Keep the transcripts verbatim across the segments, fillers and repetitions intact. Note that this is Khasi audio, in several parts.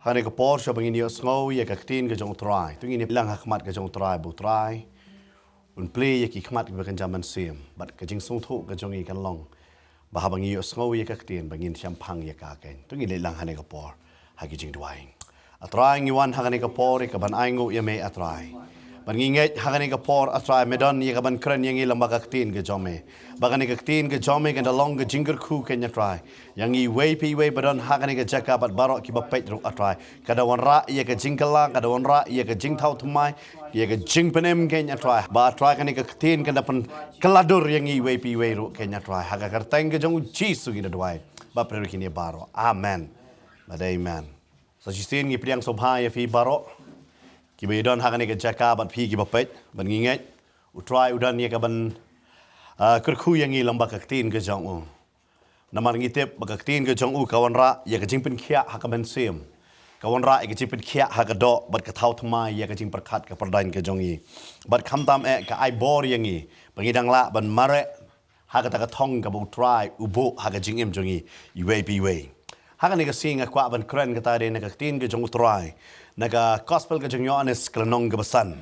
Ha kane ka por shuwa ba ngin ïohsngew ïa ka ktien ka jong U Trai, to ngin ïalang ha khmat ka jong U Trai, ba U Trai un plie ïa ki khmat kiba kynja mynsiem, bad ka jingsngewthuh ka jong ngi kan long ba haba ngi ïohsngew ïa ka ktien ba ngin shemphang ïa ka keiñ. To ngin ïalang ha kane ka por ha ki jingduwai. A Trai, ngi wan ha kane ka por ïa ka ban ainguh ïa me, A Trai. Bad ngi ngeit ha kane ka por, A Trai, me don ïa ka ban kren ïa ngi lyngba ka ktien ka jong me. Ba kane ka ktien ka jong me kan da long ka jingkyrkhu keiñ, A Trai, ïa ngi iwei pa iwei ba don ha kane ka jaka bad baroh kiba peit ruh, A Trai. Ka da wanrah ïa ka jingkylla, ka da wanrah ïa ka jingthaw thymmai, ïa ka jingpynim keiñ, A Trai. Ba, A Trai, kane ka ktien kan da pynkylla dur ïa ngi iwei pa iwei ruh keiñ, A Trai. Ha ka kyrteng ka jong U Jisu ngi da duwai bad pyrkhat ïa kine baroh. Amen. Bad amen. Sa shisien ngi pdiang sngewbha ïa phi baroh kiba ïadon ha kane ka jaka bad phi kiba peit, bad ngi ngeit U Trai u don ïa ka ban, ah, kyrkhu ïa ngi lyngba ka ktien ka jong u. Namar ngi tip ba ka ktien ka jong u ka wanrah ïa ka jingpynkhiah ha ka mynsiem, ka wanrah ïa ka jingpynkhiah ha ka doh, bad ka thaw thymmai ïa ka jingpyrkhat ka pyrdaiñ ka jong ngi. Bad khamtam eh ka ai bor ïa ngi ba ngi dang lah ban mareh ha kata ka thong kaba U Trai u buh ha ka jingim jong ngi iwei pa iwei. Ha kane ka sngi nga kwah ban kren kata dei na ka ktien ka jong U Trai na ka Gospel ka jong u Ïoannis, ka lynnong kaba san.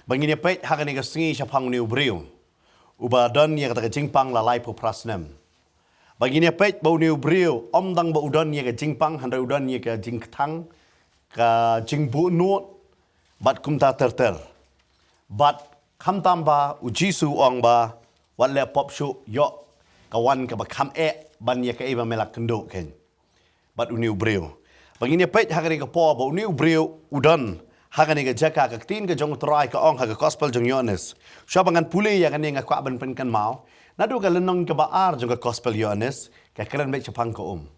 Ba ngin ïa peit ha kane ka sngi shaphang une u briew uba don ïa kata ka jingpang la laiphew phra snem. Ba ngin ïa peit ba une u briew ym tang ba u don ïa ka jingpang, hynrei u don ïa ka jingkthang, ka jingbuhnud, bad kumta ter ter. Bad khamtam ba U Jisu u ong ba, wat leh pop shuh, ïoh ka wan kaba kham eh ban ïa kaei ba me la kynduh keiñ. Bad une u briew, ba ngin ïa peit ha kane ka por ba une u briew u don ha kane ka jaka, ka ktien ka jong U Trai ka ong ha ka Gospel jong u Ïoannis. Shuwa ba ngan pule ïa kane nga kwah ban pynkynmaw naduh ka lynnong kaba ar jong ka Gospel u Ïoannis, ka kren beit shaphang ka um.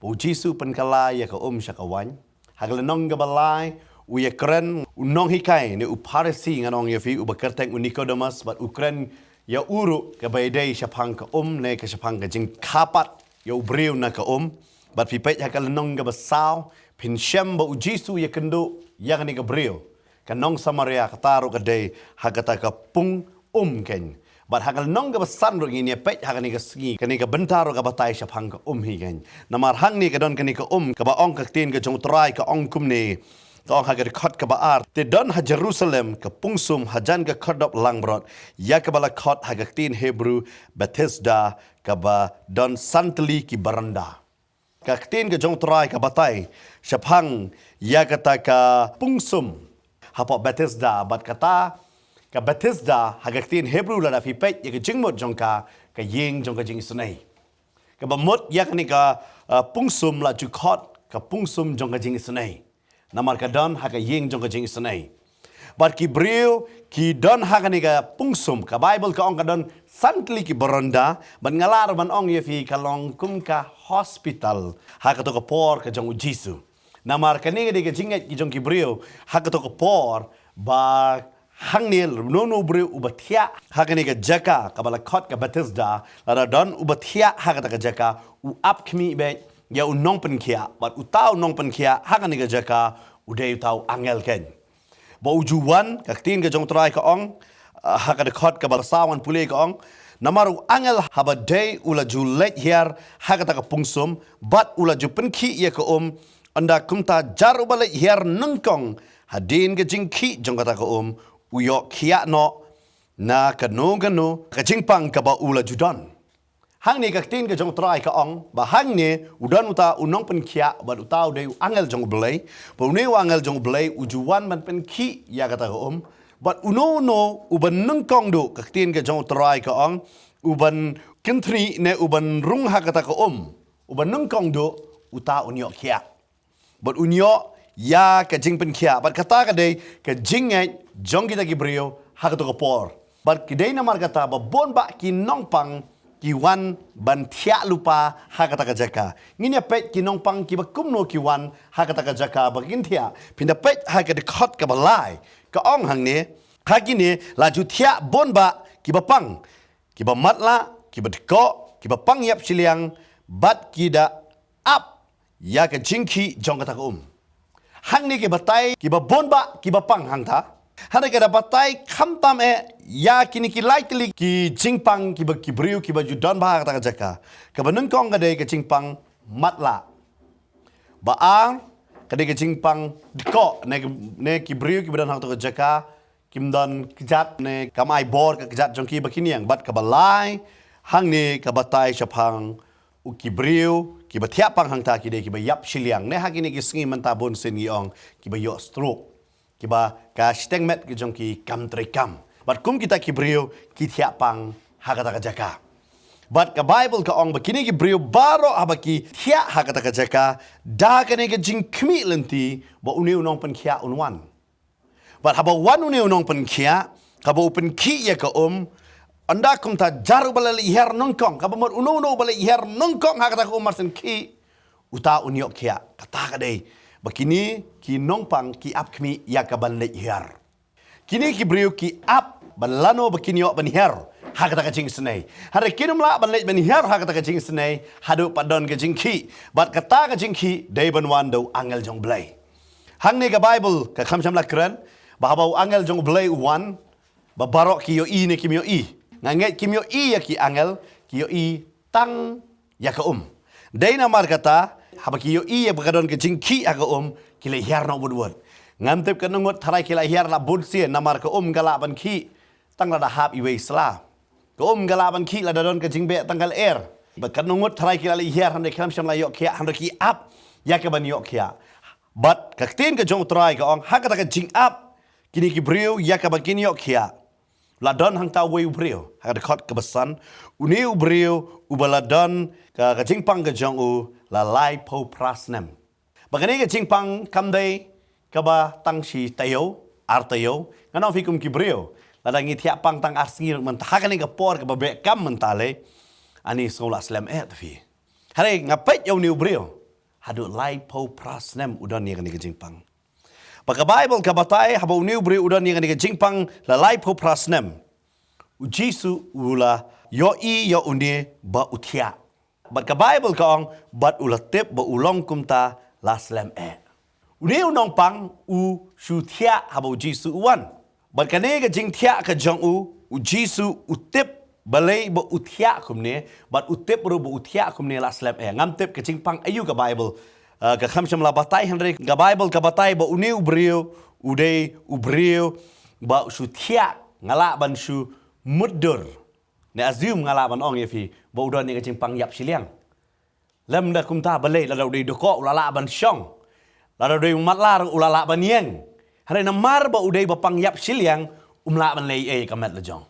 Ba U Jisu u pynkylla ïa ka um sha ka waiñ. Ha ka lynnong kaba lai u ïa kren u nonghikai ne u Pharisi, ngan ong ïa phi, uba kyrteng u Nikodemus, bad u kren ïa u ruh kaba ïadei shaphang ka um ne ka shaphang ka jingkha pat ïa u briew na ka um. Bad phi peit ha ka lynnong kaba saw, phin shem ba U Jisu u ïa kynduh ïa kane ka briew, ka nong Samaria, kata ruh ka dei ha kata ka pung um keiñ. Bad ha ka lynnong kaba san ruh ngin ïa peit ha kane ka sngi, kane ka bynta ruh ka batai shaphang ka um hi keiñ. Namar hangne ka don kane ka um kaba ong, ka ktien ka jong U Trai ka ong kumne, ka ong ha ka dkhot kaba ar: Te don ha Jerusalem ka pungsum hajan ka khyrdop langbrot, ïa kaba la khot ha ka ktien Hebru Bethesda, kaba don san tylli ki baronda. Ka ktien ka jong U Trai ka batai shaphang ïa kata ka pungsum hapoh Bethesda, bad kata ka Bethesda ha ka ktien Hebru, lada phi peit ïa ka jingmut jong ka, ka ïing jong ka jingisynei. Kaba mut ïa kane ka, uh, pungsum la ju khot ka pungsum jong ka jingisynei. Namar ka don ha ka ïing jong ka jingisynei. Bad ki briew ki don ha kane ka pungsum, ka Baibl ka ong ka don san tylli ki baronda, bad nga lah ruh ban ong ïa phi ka long kum ka hospital ha kato ka por ka jong U Jisu. Namar kane ka dei ka jingngeit ki jong ki briew ha kato ka por, ba hangne uno uno u briew uba thiah ha kane ka jaka kaba la khot ka Bethesda, lada don uba thiah ha kata ka jaka, u ap khmih beit ïa u nongpynkhiah, bad uta u nongpynkhiah ha kane ka jaka u dei uta u angel keiñ. Ba u ju wan, ka ktien ka jong U Trai ka ong, ah, ha ka dkhot kaba saw ngan pule, ka ong: Namar u angel haba dei u la ju leit hiar ha kata ka pungsum, bad u la ju pynkhih ïa ka um, ynda kumta jar uba leit hiar nyngkong hadien ka jingkhih jong kata ka um, u ïoh khiah noh na kano kano ka jingpang kaba u la ju don. Hangne ka ktien ka jong U Trai ka ong ba hangne u don uta u nongpynkhiah, bad uta u dei u angel jong U Blei. Bad une u angel jong U Blei u ju wan ban pynkhih ïa kata ka um. Bad uno uno uba nyngkong duh, ka ktien ka jong U Trai ka ong, uban kynthnih ne uban rung ha kata ka um, uba nyngkong duh, uta un ïoh khiah. Bad un ïoh ïa ka jingpynkhiah. Bad kata ka dei ka jingngeit jong kita ki briew ha kato ka por. Bad ki dei namar kata ba bun bah ki nongpang ki wan ban thiah lypa ha kata ka jaka. Ngin ïa peit ki nongpang kiba kumno ki wan ha kata ka jaka ba kin thiah. Phin da peit ha ka dkhot kaba lai, ka ong hangne: Ha kine la ju thiah bun bah kiba pang, kiba matlah, kiba dkoh, kiba pang ïap shiliang, bad ki da ap ïa ka jingkhih jong kata ka um. Hangne ki batai kiba bun bah kiba pang hangta, Hynrei ka da batai khamtam eh ïa kine ki lai tylli ki jingpang kiba ki briew kiba ju don bha ha kata ka jaka. Kaba nyngkong ka dei ka jingpang matlah. Ba ar ka dei ka jingpang dkoh ne, ne ki briew kiba don ha kata ka jaka kim don kjat ne kam ai bor ka kjat jong ki ba ki niang. Bad kaba lai hangne ka batai shaphang u ki briew kiba thiah pang hangta ki dei kiba ïap shiliang ne ha kine ki sngi mynta bun sien ngi ong kiba ïoh stroke. Kiba ka shiteng met ki jong ki kam trei kam. Bad kum kita ki briew ki thiah pang ha kata ka jaka. Bad ka Bible ka ong ba kine ki briew baroh haba ki thiah ha kata ka jaka da kane ka jingkhmih lynti ba une u nongpynkhiah un wan. Bad haba wan une u nongpynkhiah, kaba u pynkhih ïa ka um, ynda kumta jar uba la leit hiar nyngkong, kaba mut uno uno uba leit hiar nyngkong ha kata ka um mar shen khih, uta un ïoh khiah. Kata ka dei ba kine ki nongpang ki ap khmih ïa ka ban leit hiar. Kine ki briew ki ap ba lano ba kin ïoh ban hiar ha kata ka jingisynei. Hynrei kin ym lah ban leit ban hiar ha kata ka jingisynei haduh pat don ka jingkhih. Bad kata ka jingkhih dei ban wan da u angel jong Blei. Hangne ka Bible ka kham shym la kren ba haba u angel jong Blei u wan ba baroh ki ïohi ne kim ïohi. Nga ngeit kim ïohi ïa ki angel, ki ïohi tang ïa ka um. Dei namar kata haba ki ïohi ïa ba ka don ka jingkhih ha ka um, ki leit hiar noh wut wut. Ngam tip katno ngut tharai ki la hiar la bun sien namar ka um ka lah ban khih tang lada hap iwei sla. Ka um ka lah ban khih lada don ka jingbeh tang ka lyer. Bad katno ngut tharai ki la leit hiar hynrei ki lam shym la ïoh khiah hynrei ki ap ïa ka ban ïoh khiah. Bad ka ktien ka jong u Trai ka ong ha kata ka jingap kine ki briew ïa ka ban kin ïoh khiah. La don hangta uwei u briew ha ka dkhot kaba san, une u briew uba la don ka, ka jingpang ka jong u la laiphew phra snem. Ba kane ka jingpang kam dei kaba tang shi taïew, ar taïew, ngan ong phi kum ki briew lada ngi thiah pang tang ar sngi ruh mynta ha kane ka por kaba beh kam mynta lei, ani sngew la slem eh ta phi. Hynrei nga peit ïa une u briew haduh laiphew phra snem u don ïa kane ka jingpang. Ba ka Bible ka batai haba une u briew u don ïa kane ka jingpang la laiphew phra snem, u Jisu u la ïohi ïa une ba u thiah. Bad ka Bible ka ong bad u la tip ba u long kumta la slem eh. Une u nongpang u shu thiah haba u Jisu u wan. Bad kane ka jingthiah ka jong u, u Jisu u tip balei ba u thiah kumne, bad u tip ruh ba u thiah kumne la slem eh. Ngam tip ka jingpang aïu ka Bible, eh, ka kham shym la batai hynrei ka Bible ka batai ba une u briew u dei u briew ba u shu thiah, nga lah ban shu mutdur. Ne assume nga lah ban ong ïa phi ba u don ïa ka jingpang ïap shiliang. Lymda kumta balei, lada u dei dkoh u la lah ban shong. Lada u dei matlah ruh u la lah ban ïeng. Hynrei namar ba u dei ba pang ïap shiliang, um lah ban leh ei ei ka met la jong.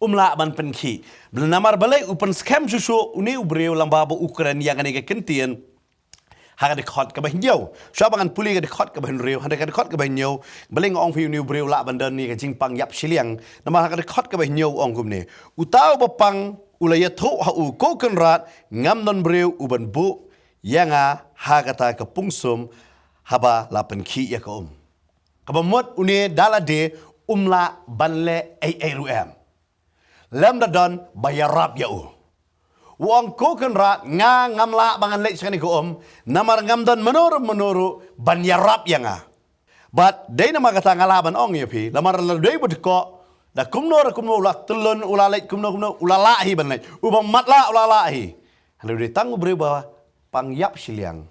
Um lah ban pynkhih. Namar balei u pynskhem shuh shuh une u briew lyngba ba u kren ïa kane ka kyntien. Ha ka dkhot kaba hynñiew. Shuwa ba ngan pule ka dkhot kaba hynriew, ha ka dkhot kaba hynñiew, balei nga ong phi une u briew u lah ban don ïa ka jingpang ïap shiliang. Namar ha ka dkhot kaba hynñiew u ong kumne. Uta uba pang u la ïathuh ha u, Ko Kynrad, ngam don briew u ban buh ïa nga ha kata ka pungsum haba la pynkhih ïa ka um. Kaba mut une da lade um lah ban leh ei ei ruh em. Lymda don ba ïarap ïa u. U ong, Ko Kynrad, nga ngam lah ba ngan leit sha kane ka um, namar ngam don mano ruh mano ruh ban ïarap ïa nga. Bad dei namar kata nga lah ban ong ïa phi, namar lada u dei ba dkoh, da kumno ruh kumno u la tyllun, u la leit kumno kumno, u la lah hi ban leit. Uba matlah u la lah hi. Hynrei u dei tang u briew ba pang ïap shiliang,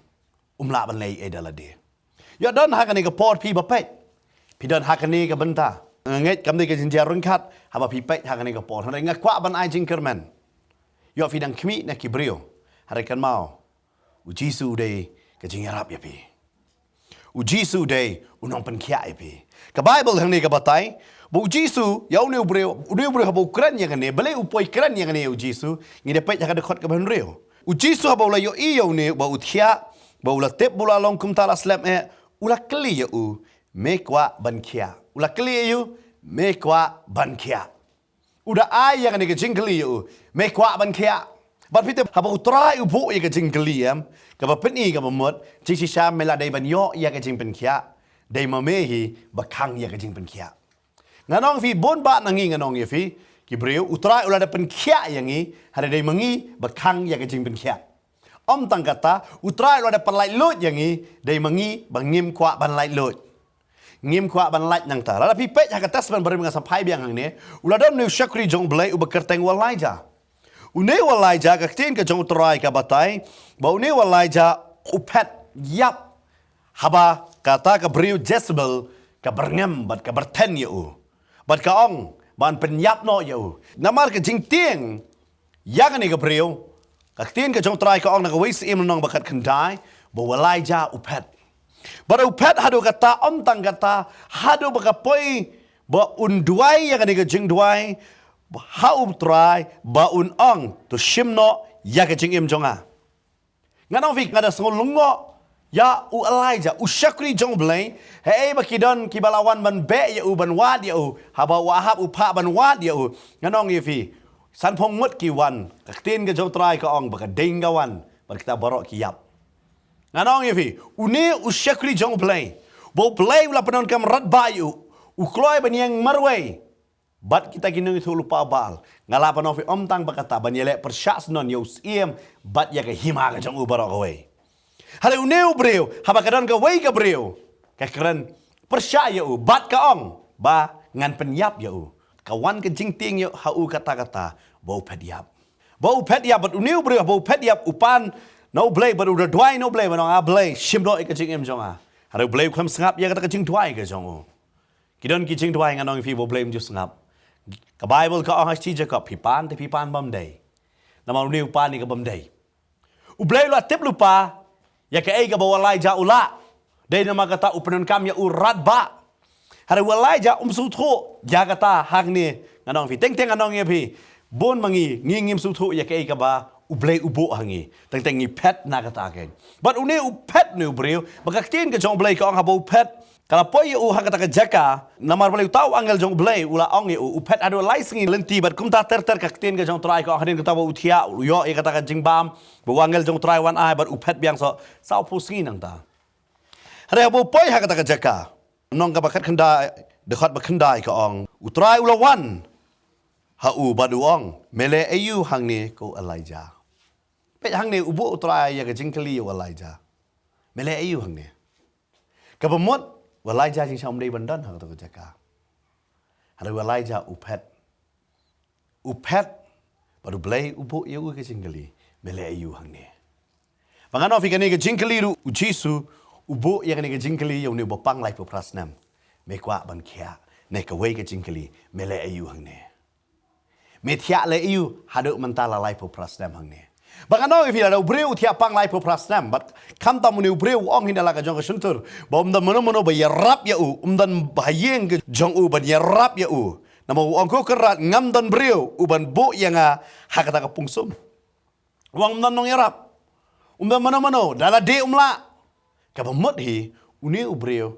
um lah ban leh ei ei da lade. Ïoh don ha kane ka por phi ba peit. Phi don ha kane ka bynta. Nga ngeit kam dei ka jingjia ryngkat haba phi peit ha kane ka por. Hynrei nga kwah ban ai jingkyrmen. Ïoh phi dang khmih na ki briew. Hynrei kynmaw, u Jisu u dei ka jingïarap ïa phi. U Jisu u dei u nongpynkhiah ïa phi. Ka Bible hangne ka batai ba u Jisu ïa une u briew, une u briew haba u kren ïa kane, balei u poi kren ïa kane ïa u Jisu? Ngi da peit ha ka dkhot kaba hynriew. U Jisu haba u la ïohi ïa une ba u thiah, ba u la tip ba u la long kumta la slem eh, u la kylli ïa u, Me kwah ban khiah? U la kylli ïa u, Me kwah ban khiah? U da ai ïa kane ka jingkylli ïa u, Me kwah ban khiah? Bad phi tip haba u Trai u buh ïa ka jingkylli, em, kaba pyni kaba mut, jingshisha me la dei ban ïoh ïa ka jingpynkhiah, dei ma me hi ba khang ïa ka jingpynkhiah. Ngan ong phi bun bah na ngi, ngan ong ïa phi, ki briew, u Trai u la da pynkhiah ïa ngi, hynrei dei ma ngi ba khang ïa ka jingpynkhiah. Ym tang kata, u Trai u la da pynlaitluid ïa ngi, dei ma ngi ba ngim kwah ban laitluid. Ngim kwah ban lait nangta. Lada phi peit ha ka Testament Barim nga sa phai biang hangne. U la don une u shakri jong U Blei uba kyrteng u Elijah. Une u Elijah, ka ktien ka jong U Trai ka batai ba une u Elijah u phet ïap haba kata ka briew Jezebel ka byrngem bad ka byrthen ïa u. Bad ka ong ban pynïap noh ïa u. Namar ka jingtieng ïa kane ka briew, ka ktien ka jong U Trai ka ong na kawei Syiem lynnong ba khatkhyndai ba u Elijah u phet. Bad u phet haduh katta, ym tang katta, haduh ba ka poi ba un duwai ïa kane ka jingduwai ha U Trai ba un ong, to shim noh ïa ka jingim jong nga. Ngan ong ïa phi, nga da sngew lyngngoh ïa u Elijah, u shakri jong U Blei. Hynrei ba ki don kiba la wan ban beh ïa u, ban wad ïa u, haba u Ahab u phah ban wad ïa u. Ngan ong ïa phi, sanphew ngut ki wan. Ka ktien ka jong U Trai ka ong ba ka ding ka wan bad kita baroh ki ïap. Ngan ong ïa phi, une u shakri jong U Blei, ba U Blei u la pyndonkam radbah ïa u, u kloi ban ïeng marwei bad kita ki nongïathuhlypa Baal. Nga lah ban ong ïa phi, ym tang ba kata, ban ïaleh pyrshah syndon ïa u syiem bad ïa ka hima ka jong u baroh kawei. Hynrei une u briew, haba ka don kawei ka briew ka kren pyrshah ïa u bad ka ong ba ngan pynïap ïa u, ka wan ka jingtieng ïa ha u katta katta ba u phet ïap. Ba u phet ïap, bad une u briew ba u phet ïap u pan na U Blei bad u da duwai na U Blei, ban ong, A Blei, shim noh ïa ka jingim jong nga. Hynrei U Blei u khlem sngap ïa kata ka jingduwai ka jong u. Ki don ki jingduwai, ngan ong ïa phi, ba U Blei um ju sngap. Ka Baibl ka ong ha shi Jakob, phi pan te phi pan bym dei. Namar une u pan ïa ka bym dei. U Blei u la tip lypa ïa kaei kaba u Elijah u lah. Dei namar kata u pyndonkam ïa u radbah. Hynrei u Elijah um sngewthuh ïa kata hangne. Ngan ong ïa phi, teng teng ngan ong ïa phi, bun ma ngi, ngi ngim sngewthuh ïa kaei kaba U Blei u buh ha ngi. Teng teng ngi phet na kata kein. Bad une u phet, une u briew, ba ka ktien ka jong U Blei ka ong haba u phet, ka la poi ïa u ha kata ka jaka. Namar balei? Uta u angel jong U Blei u la ong ïa u, u phet haduh lai sngi lynti, bad kumta ter ter ka ktien ka jong U Trai ka ong, hadien kata ba u thiah, u ïoh ïa kata ka jingbam ba u angel jong U Trai u wan ai, bad u phet biang sa sawphew sngi nangta. Hynrei haba u poi ha kata ka jaka, lynnong kaba khatkhyndai, dkhot ba khyndai ka ong, U Trai u la wan ha u bad u ong, Me leh aïu hangne, ko Elijah? Peit hangne, u buh U Trai ïa ka jingkylli ïa u Elijah, Me leh aïu hangne? Kaba mut u Elijah jingshisha um dei ban don ha kato ka jaka. Hynrei u Elijah u phet. U phet bad U Blei u buh ïa u ka jingkylli, Me leh aïu hangne? Ba ngan ong ïa phi, kane ka jingkylli ruh U Jisu u buh ïa kane ka jingkylli ïa une uba pang laiphew phra snem, Me kwah ban khiah? Ne kawei ka jingkylli, Me leh aïu hangne? Me thiah leh aïu haduh mynta la laiphew phra snem hangne? Ba ngan ong ïa phi, lada u briew u thiah pang laiphew phra snem, bad khamtam une u briew u ong hi na la ka jong ka shyntur ba um don mano mano ba ïarap ïa u, um don ba ha ïing ka jong u ban ïarap ïa u. Namar u ong, Ko Kynrad, ngam don briew u ban buh ïa nga ha kata ka pung sum. U ong um don nongïarap, um don mano mano, da lade um lah. Kaba mut hi, une u briew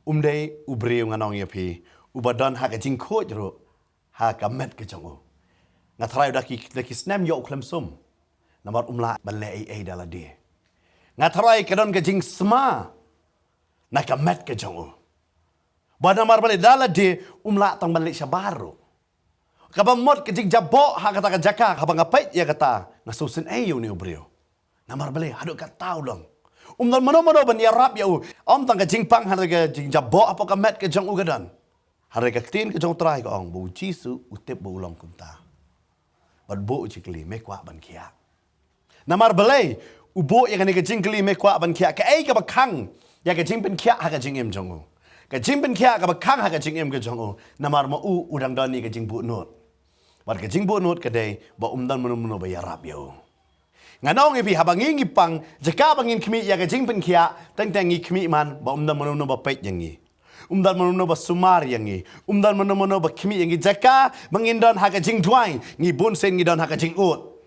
um dei u briew, ngan ong ïa phi, uba don ha ka jingkhuid ruh ha ka met ka jong u. Nga tharai da ki, da ki snem ïoh u khlem sum, namar um lah ban leh ei ei da lade. Nga tharai ka don ka jingsma na ka met ka jong u. Ba namar balei? Da lade um lah tang ban leit shabar ruh. Kaba mut ka jingjaboh ha kata ka jaka, haba nga peit ïa kata nga sngewsynei ïa une u briew. Namar balei? Haduh katta u long, um don mano mano ban ïarap ïa u. Ym tang ka jingpang, hynrei ka jingjaboh hapoh ka met ka jong u ka don. Hynrei ka ktien ka jong U Trai ka ong ba U Jisu u tip ba u long kumta, bad buh u jingkylli, Me kwah ban khiah? Namar balei u buh ïa kane ka jingkylli, Me kwah ban khiah? Kaei kaba khang ïa ka jingpynkhiah ha ka jingim jong u? Ka jingpynkhiah kaba khang ha ka jingim ka jong u, namar ma u u dang don ïa ka jingbuhnud. Bad ka jingbuhnud ka dei ba um don mano mano ba ïarap ïa u. Ngan ong ïa phi, haba ngi ngi pang, jaka ba ngin khmih ïa ka jingpynkhiah, teng teng ngi khmih man ba um don mano mano ba peit ïa ngi, um don mano mano ba sumar ïa ngi, um don mano mano ba khmih ïa ngi. Jaka ba ngin don ha ka jingduwai, ngi bunsien ngi don ha ka jingud.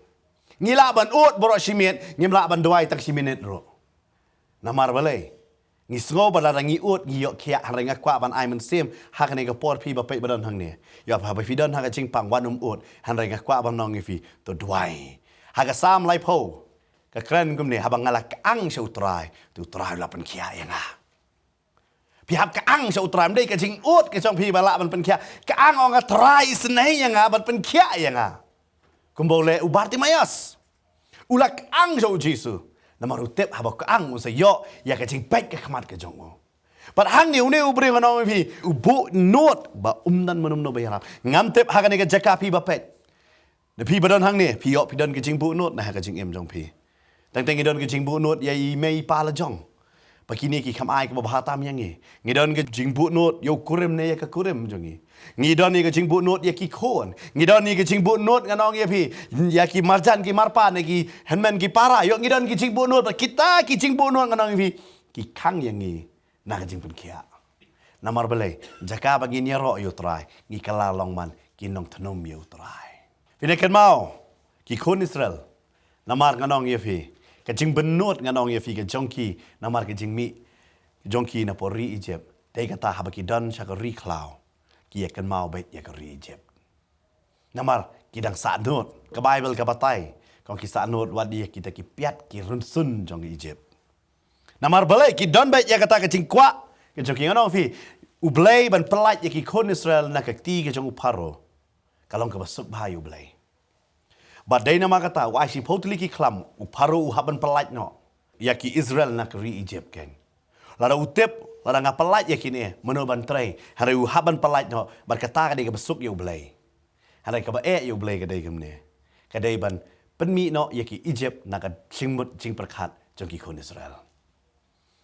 Ngi lah ban ud baroh shi miet, ngim lah ban duwai tang shi minit ruh. Namar balei? Ngi sngew ba lada ngi ud ngi ïoh khiah. Hynrei nga kwah ban ai mynsiem ha kane ka por, phi ba peit ba don hangne. Ïa phi, haba phi don ha ka jingpang, wat nym ud. Hynrei nga kwah ban ong ïa phi, to duwai. Ha ka Salm laiphew ka kren kumne, Haba nga la kyang sha U Trai, te U Trai u la pynkhiah ïa nga. Phi hap kyang sha U Trai, ym dei ka jingud ka jong phi ba lah ban pynkhiah. Kyang, ong, A Trai, isynei ïa nga bad pynkhiah ïa nga. Kumba u leh u Bartimaios, u la kyang sha U Jisu. Namar u tip haba u kyang un sa ïoh ïa ka jingpeit ka khmat ka jong u. Bad hangne une u briew ngan ong ïa phi, u buh nud ba um don mano mano ba ïarap. Ngam tip ha kane ka jaka phi ba peit. Na phi ba don hangne, phi ïoh phi don ka jingbuh nud na ha ka jingim jong phi. Teng teng ngi don ka jingbuh nud ïa i mei i pa la jong. Ba kine ki kham ai kaba bha tam ïa ngi. Ngi don ka jingbuh nud ïa u kurim ne ïa ka kurim jong ngi. Ngi don ïa ka jingbuh nud ïa ki khun. Ngi don ïa ka jingbuh nud ngan ong ïa phi. Ïa ki marjan ki marpa ne ki hynmen ki para. Ïoh ngi don ka jingbuh nud bad kita ki jingbuh nud ngan ong ïa phi. Ki khang ïa ngi na ka jingpynkhiah. Namar balei, jaka ba ngin ïaroh ïa u Trai, ngi kylla long man ki nongthnum ïa u Trai. Phi ne kynmaw, ki khun Israel. Namar ngan ong ïa phi, ka jingbuh nud ngan ong ïa phi ka jong ki, namar ka jingmih jong ki na por ri Egypt. Dei kata haba ki don sha ka ri khlaw, ki ïa kynmaw beit ïa ka ri Egypt. Namar ki dang sah nud, ka Baibl ka batai, kong ki sah nud wat ïa kita ki piat ki rynsun jong Egypt. Namar balei ki don beit ïa kata ka jingkwah, ka jong ki ngan ong phi, u Blei ban pyllait ïa ki khun Israel na ka kti ka jong u Pharaoh. Ka long kaba suk bha ïa u Blei. Bad dei namar kata, u ai shiphew tylli ki khlam, u Pharaoh u hap ban pyllait noh ïa ki Israel na ka ri Egypt kein. Lada u tip, lada nga pyllait ïa kine, mano ban trei, hynrei u hap ban pyllait noh, bad kata ka dei kaba suk ïa u Blei. Hynrei kaba eh ïa u Blei ka dei kumne. Ka dei ban pynmih noh ïa ki Egypt na ka jingmut jingpyrkhat jong ki khun Israel.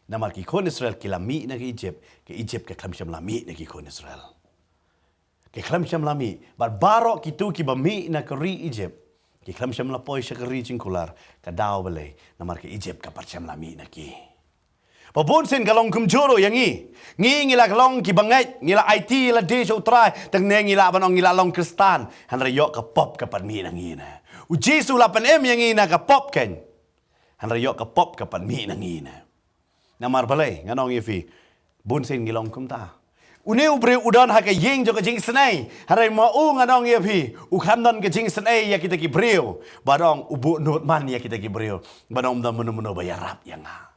Namar ki khun Israel ki la mih na ki Egypt, ki Egypt ki khlem shym la mih na ki khun Israel. Ki khlem shym la mih, bad baroh kito kiba mih na ka ri Egypt, ki khlem shym la poi sha ka ri jingkular, ka daw balei, namar ka Egypt ka pat shym la mih na ki. Ba bun sien ka long kumjuh ruh ïa ngi. Ngi ngi la long kiba ngeit, ngi la aiti lade sha u Trai, tang ne ngi lah ban ong ngi la long Khristan, hynrei ïoh ka pop ka pat mih na ngi ne. U Jisu la pynim ïa ngi na ka pop kein. Hynrei ïoh ka pop ka pat mih na ngi ne. Namar balei, ngan ong ïa phi. Bun sien ngi long kumta. Une u briew u don ha ka ïing jong ka jingisynei. Hynrei ma u ngan ong ïa phi. U khlem don ka jingisynei ïa kita ki briew. Bad ong u buh nud man ïa kita ki briew. Bad ong um don mano mano ba ïarap ïa nga.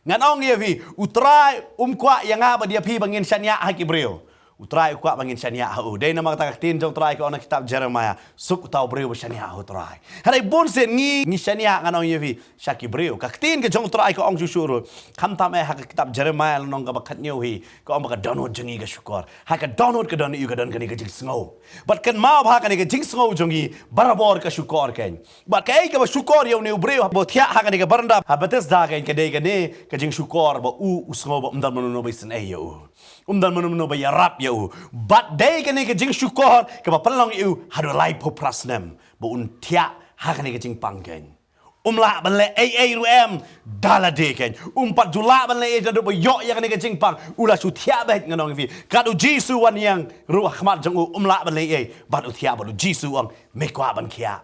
Ngan ong ïa phi, u Trai um kwah ïa nga bad ïa phi ba ngin shaniah ha ki briew. U Trai u kwah ba ngin shaniah ha u. Dei namar kata ka ktien jong u Trai ka ong na kitab Jeremiah, suk uta u briew ba shaniah ha u Trai. Hynrei bun sien ngi, ngi shaniah ngan ong ïa phi, sha ki briew. Ka ktien ka jong u Trai ka ong shuh shuh ruh. Khamtam eh ha ka kitab Jeremiah lynnong kaba khathynñiew hi, ka ong ba ka dohnud jong ngi ka shukor. Ha ka dohnud ka don ïa u ka don kane ka jingsngew. Bad kynmaw ba ha kane ka jingsngew jong ngi, barabor ka shukor kein. Bad kaei kaba shukor ïa une u briew, ba u thiah ha kane ka baranda, ha Bethesda kein ka dei kane, ka jingshukor ba u, u sngew ba um don mano mano ba isynei ïa u. Um don mano mano ba ïarap ïa u. Bad dei kane ka jingshukor, kaba pynlong ïa u, haduh laiphew phra snem. Ba un thiah, ha kane ka jingpang kein. Um lah ban leh ei ei ruh em, da lade kein. Um pat ju lah ban leh ei ei da ba ïoh ïa kane ka jingpang. U la shu thiah beit ngan ong ïa phi. Kat u Jisu wan ïeng ruh ha khmat jong u um lah ban leh ei ei. Bad u thiah bad u Jisu u ong me kwah ban khiah.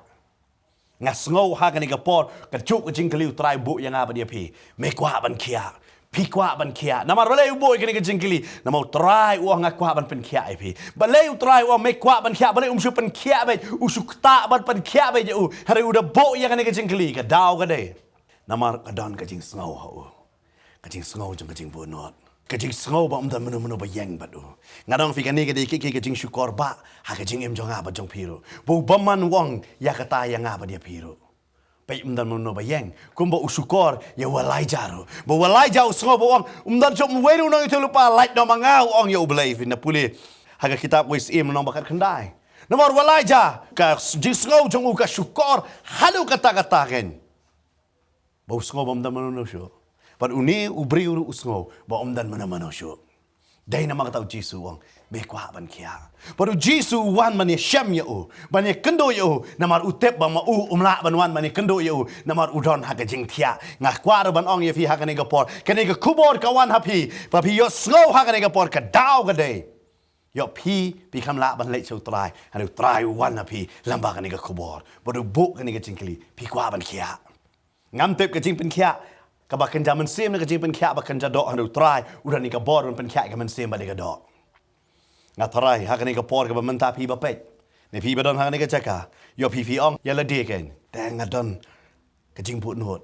Nga sngew ha kane ka por, ka juk ka jingkylli u Trai buh ïa nga bad ïa phi. Me kwah ban khiah. Phi kwah ban khiah. Namar balei u buh ïa kane ka jingkylli. Namar u Trai u ong nga kwah ban pynkhiah ïa phi. Balei u Trai u ong me kwah ban khiah. Balei um shu pynkhiah beit. U shu ktah ban pynkhiah beit ïa u. Hynrei u da buh ïa kane ka jingkylli. Ka daw ka dei. Namar ka don ka jingsngew ha u. Ka jingsngew jong ka jingbuh nud. Ka jingsngew ba um don mano mano ba ïeng bad u. Nga ong phi kane ka dei ka, ka, ka jingshukor ba. Ha ka jingim jong nga bad jong phi ruh. Ba u bymman u ong ïa kata ïa nga bad ïa phi ruh. Peit um don mano ba ïeng. Kumba u shukor ïa u Elijah ruh. Ba u Elijah u sngew ba u ong. Um don shuh uwei ruh u nongïathuhlypa lait noh ma nga u ong ïa u Blei phi na pule. Ha ka kitab Wei Syiem lynnong ba khatkhyndai. Namar u Elijah. Ka s-, jingsngew jong u ka shukor. Haduh katta katta kein. Ba u sngew ba um don mano mano shuh. Bad une u briew ruh u sngew ba um don mano mano shuh. Dei namar kata u Jisu u ong, me kwah ban khiah. Bad u Jisu u wan ban ïashem ïa u, ban ïakynduh ïa u, namar u tip ba ma u um lah ban wan ban ïakynduh ïa u, namar u don ha ka jingthiah. Nga kwah ruh ban ong ïa phi ha kane ka por, kane ka khubor ka wan ha phi, ba phi ïohsngew ha kane ka por ka daw ka dei. Ïoh phi, phi kham lah ban leit sha u Trai, hynrei u Trai u wan ha phi, lyngba kane ka khubor. Bad u buh kane ka jingkylli, phi kwah ban khiah. Ngam tip ka jingpynkhiah, kaba kynja mynsiem ne ka jingpynkhiah ba kynja doh hynrei u Trai, u don ïa ka bor ban pynkhiah ïa ka mynsiem bad ïa ka doh. Nga tharai, ha kane ka por kaba mynta phi ba peit. Ne phi ba don ha kane ka jaka, ïoh phi phi ong, ïa lade kein. Te nga don ka jingbuh nud.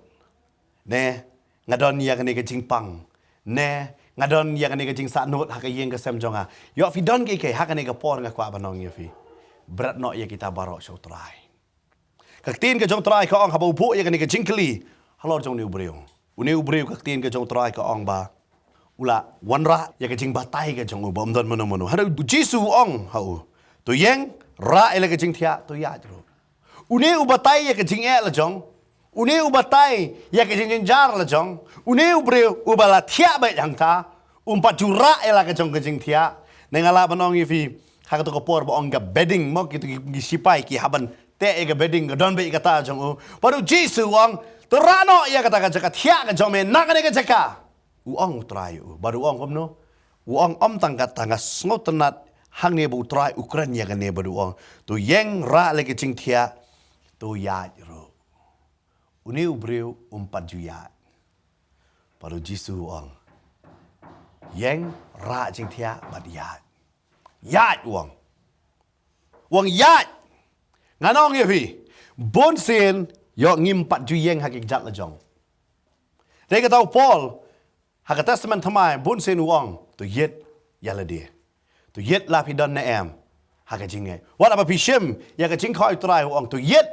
Ne, nga don ïa kane ka jingpang. Ne, nga don ïa kane ka jingsah nud ha ka ïing ka sem jong nga. Ïoh phi don kiei kiei ha kane ka por nga kwah ban ong ïa phi. Bret noh ïa kita baroh sha u Trai. Ka ktien ka jong u Trai ka ong haba u buh ïa kane ka jingkylli halor jong une u briew. Une u briew ka ktien ka jong u Trai ka ong ba u la wanrah ïa ka jingbatai ka jong u ba um don mano mano. Hynrei u Jisu u ong ha u, to ïeng, rah ïa la ka jingthiah, to ïaid ruh. Une u batai ïa ka jingeh la jong, une u batai ïa ka jingjynjar la jong, une u briew uba la thiah beit hangta, um pat ju rah ïa la ka jong ka jingthiah. Ne nga lah ban ong ïa phi, ha kato ka por ba ong ka bedding mo, kito ki, ki sipai ki hap ban teh ïa ka bedding, ka don beit kata jong u. Bad u Jisu u ong, to rah noh ïa kata ka jaka thiah ka jong me na kane ka jaka. U ong u Trai u, bad u ong kumno? U ong, ym tang kata, nga sngewtynnat hangne ba u Trai u kren ïa kane, bad u ong, to ïeng, rah la ka jingthiah, to ïaid ruh. Une u briew um pat ju ïaid. Bad u Jisu u ong, ïeng, rah jingthiah bad ïaid. Ïaid, u ong. U ong ïaid. Ngan ong ïa phi, bunsien ïoh ngim pat ju ïeng ha ki kjat la jong. Dei kata u Paul ha ka Testament Thymmai, bunsien u ong, to ïit ïa lade. To ïit la phi don ne em ha ka jingngeit. Wat haba phi shim ïa ka jingkhot u Trai, u ong, to ïit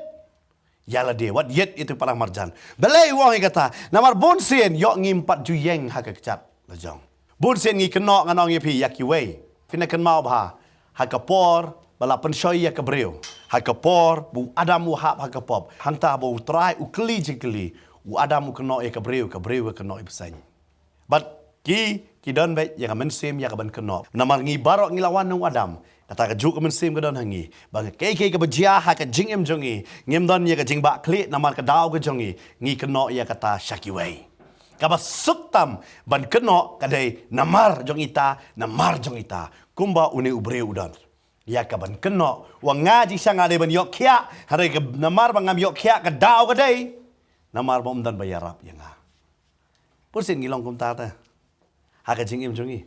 ïa lade, wat ïit ïa tu parang marjan. Balei u ong ïa kata? Namar bunsien ïoh ngim pat ju ïeng ha ka kjat la jong. Bunsien ngi kynnoh, ngan ong ïa phi, ïa kiwei. Phin ïa kynmaw bha ha ka por ba la pynshoi ïa ka briew, ha ka por ba u Adam u hap ha ka pop, hangta ba u Trai u kylli jingkylli, u Adam u kynnoh ïa ka briew, ka briew ka kynnoh ïa u bseiñ. Bad ki, ki don beit ïa ka mynsiem ïa ka ban kynnoh. Namar ngi baroh ngi la wan na u Adam. Kata kajuh ka mynsiem ka don ha ngi. Ba nga, kaei kaei kaba jia ha ka jingim jong ngi, ngim don ïa ka jingbakla namar ka daw ka jong ngi. Ngi kynnoh ïa kata sha kiwei. Kaba suk tam ban kynnoh ka dei namar jong ita, namar jong ita. Kumba une u briew u don ïa ka ban kynnoh, u ong, nga jingshisha nga dei ban ïoh khiah, hynrei ka namar ba ngam ïoh khiah, ka daw ka dei namar ba um don ba ïarap ïa nga. Bunsien ngi long kumta te ha ka jingim jong ngi.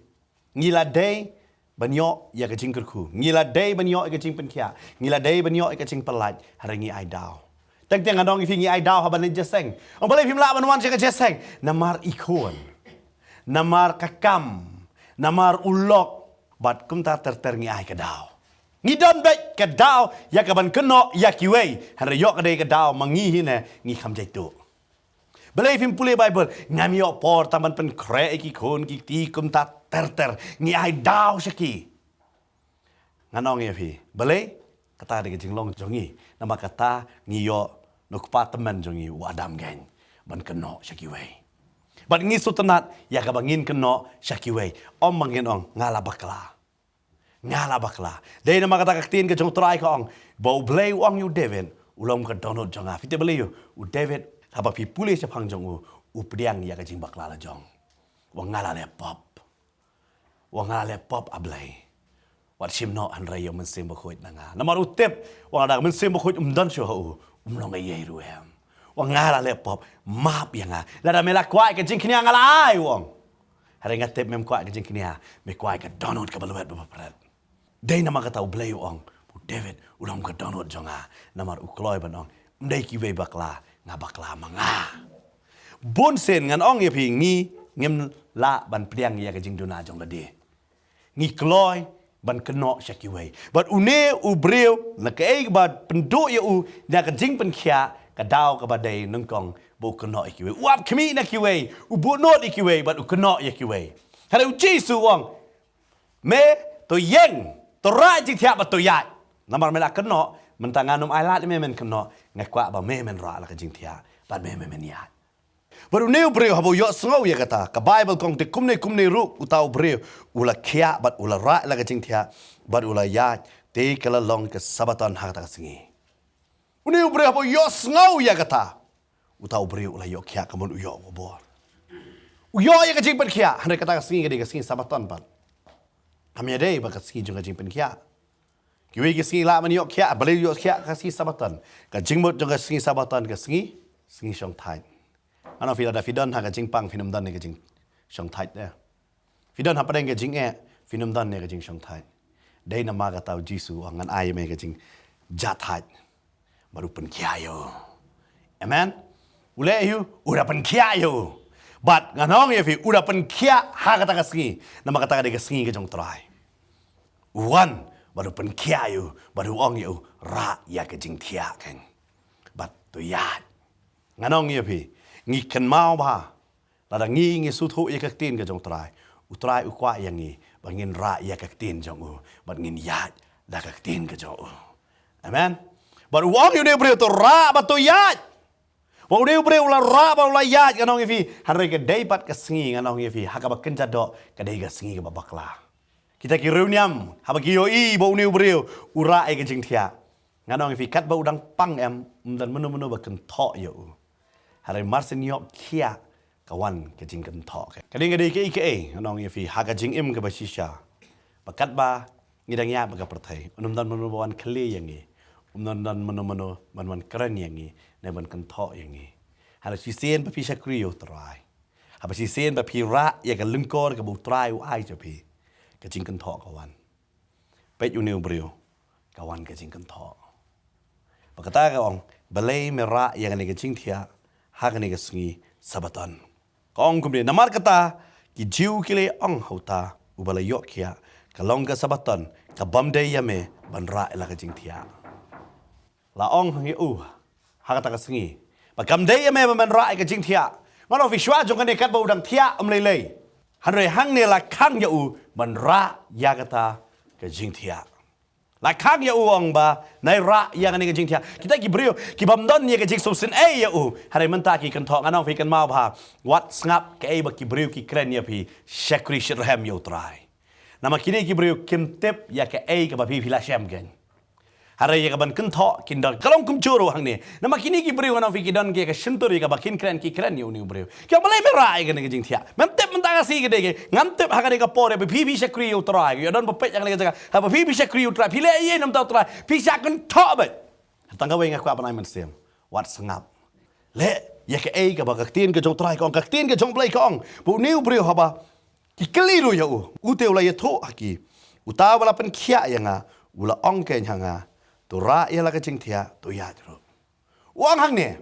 Ngi la dei ban ïoh ïa ka jingkyrkhu, ngi la dei ban ïoh ïa ka jingpynkhiah, ngi la dei ban ïoh ïa ka jingpyllait, hynrei ngi ai daw. Teng teng ngan ong ïa phi, ngi ai daw ha ban leit jingïaseng. Ong, balei phim lah ban wan sha ka jingïaseng? Namar i khun, namar ka kam, namar u lok, bad kumta ter ter ngi ai ka daw. Ngi don beit ka daw ïa ka ban kynnoh ïa kiwei, hynrei ïoh ka dei ka daw ma ngi hi ne ngi kham jaituh. Balei phim pule Baibl? Ngam ïoh por tang ban pynkhreh ïa ki khun ki kti, kumta ter ter ngi ai daw sha ki. Ngan ong ïa phi, balei? Kata dei ka jinglong jong ngi. Namar kata ngi ïoh na u kpa tymmen jong ngi u Adam keiñ, ban kynnoh sha kiwei. Bad ngi sngewtynnat ïa kaba ngin kynnoh sha kiwei. Ym ba ngin ong, nga la bakla, nga la bakla. Dei namar kata ka ktien ka jong u Trai ka ong, ba U Blei u ong ïa u David, u long ka dohnud jong nga. Phi tip balei? U David, haba phi pule shaphang jong u, u pdiang ïa ka jingbakla la jong. U ong, nga la leh pop. U ong, nga la leh pop, A Blei. Wat shim noh hynrei ïa u Mynsiem Bakhuid na nga. Namar u tip, u ong, lada ka Mynsiem Bakhuid um don shuh ha u, um long eiei ruh em. U ong, nga la leh pop, map ïa nga. Lada me la kwah ïa ka jingkñia, nga la ai, u ong. Hynrei nga tip mem kwah ïa ka jingkñia, me kwah ïa ka dohnud kaba lwet bad bapret. Dei namar kata U Blei u ong, u David u long ka dohnud jong nga, namar u kloi ban ong, ym dei kiwei bakla, nga bakla ma nga. Bunsien ngan ong ïa phi, ngi ngim lah ban pdiang ïa ka jingduna jong lade. Ngi kloi ban kynnoh sha kiwei. Bad une u briew, na kaei ba pynduh ïa u na ka jingpynkhiah, ka daw kaba dei nyngkong ba u kynnoh ïa kiwei. U ap khmih na kiwei, u buhnud ïa kiwei, bad u kynnoh ïa kiwei. Hynrei U Jisu u ong, me, to ïeng, to rah jingthiah bad to ïaid. Namar me la kynnoh, mynta ngan ym ailad ïa me men kynnoh, nga kwah ba me men rah la ka jingthiah, bad me, me men ïaid. Bad une u briew haba u ïohsngew ïa kata, ka Baibl ka ong te kumne kumne ruh uta u briew u la khiah bad u la rah la ka jingthiah bad u la ïaid, te ka la long ka Sabaton ha kata ka sngi. Une u briew haba u ïohsngew ïa kata, uta u briew u la ïoh khiah, ka mut u ïoh ka bor. U ïoh ïa ka jingpynkhiah, hynrei kata ka sngi ka dei ka sngi Sabaton pat. Kam ïadei bad ka sngi jong ka jingpynkhiah. Kiwei ki sngi lah ban ïoh khiah, balei ïoh khiah ka sngi Sabaton? Ka jingmut jong ka sngi Sabaton ka sngi, sngi shongthait. Ngan ong ïa phi, lada phi don ha ka jingpang phin ym don ïa ka jingshongthait de. Phi don hapdeng ka jingeh, phin ym don ïa ka jingshongthait. Dei namar kata U Jisu u ong, ngan ai ïa me ka jingjahthait. Bad u pynkhiah ïa u. Amen. U leh ïa u, u da pynkhiah ïa u. Bad ngan ong ïa phi, u da pynkhiah ha kata ka sngi. Namar kata ka dei ka sngi ka jong U Trai. U wan bad u pynkhiah ïa u, bad u ong ïa u, rah ïa ka jingthiah keiñ. Bad to ïaid. Ngan ong ïa phi, ngi kynmaw bha, lada ngi, ngi sngewthuh ïa ka ktien ka jong U Trai, U Trai u kwah ïa ngi ba ngin rah ïa ka ktien jong u, bad ngin ïaid da ka ktien ka jong u. Amen. Bad u ong ïa une u briew, to rah bad to ïaid. Ba une u briew u la rah bad u la ïaid, ngan ong ïa phi, hynrei ka dei pat ka sngi, ngan ong ïa phi, ha kaba kynja doh ka dei ka sngi kaba bakla. Kita ki riewniam, haba ki ïohi ba une u briew u rah ïa ka jingthiah, ngan ong ïa phi, katba u dang pang em, ym don mano mano ba kynthoh ïa u. Hynrei mar shen ïoh khiah, ka wan ka jingkynthoh. Ka dei, ka dei kaei kaei, ngan ong ïa phi, ha ka jingim kaba shisha, ba katba ngi dang ïaid bad ka pyrthei, ym don mano ba wan khlieh ïa ngi, ym don mano mano ban wan kren ïa ngi, ne ban kynthoh ïa ngi. Hynrei shisien ba phi shakri ïa u Trai, haba shisien ba phi rah ïa ka lyngkor kaba u Trai u ai ïa phi, ka jingkynthoh ka wan. Peit une u briew, ka wan ka jingkynthoh. Bad kata ka ong, balei me rah ïa kane ka jingthiah ha kane ka sngi Sabaton? Ka ong kumne, namar kata ki Jiw ki la ong ha uta uba la ïoh khiah, ka long ka Sabaton, ka bym dei ïa me ban rah ïa la ka jingthiah. La ong ïa u ha kata ka sngi ba kam dei ïa me ban rah ïa ka jingthiah. Ngan ong ïa phi, shuwa jong kane katba u dang thiah ym lei lei, hynrei hangne la khang ïa u ban rah ïa kata ka jingthiah. La khang ïa u, ong ba, nai rah ïa kane ka jingthiah. Kita ki briew ki bym don ïa ka jingsngewsynei ïa u, hynrei mynta ki kynthoh. Ngan ong ïa phi, kynmaw bha, wat sngap kaei ba ki briew ki kren ïa phi, shakri shitrhem ïa u Trai. Namar kine ki briew kim tip ïa kaei kaba phi phi la shem kein. Hynrei ïa ka ban kynthoh kin don. Ka long kumjuh ruh hangne. Namar kine ki briew, ngan ong ïa phi, ki don ki ïa ka shyntur ïa kaba kin kren, ki kren ïa une u briew. Ki ong, balei me rah ïa kane ka jingthiah? Mem tip mynta ka sngi ka dei kaei? Ngam tip ha kane ka por ïa ba phi phi shakri ïa u Trai. Ïa don ba peit ha kane ka jaka, haba phi phi shakri ïa u Trai, phi leh ïa namar u Trai, phi shah kynthoh beit. Tang kawei nga kwah ban ai mynsiem. Wat sngap. Leh ïa kaei kaba ka ktien ka jong u Trai ka ong. Ka ktien ka jong u Blei ka ong ba une u briew, haba ki kylli ruh ïa u, u te u la ïathuh ha ki, uta uba la pynkhiah ïa nga u la ong kein ha nga, to rah ïa la ka jingthiah, to ïaid ruh. U ong hangne,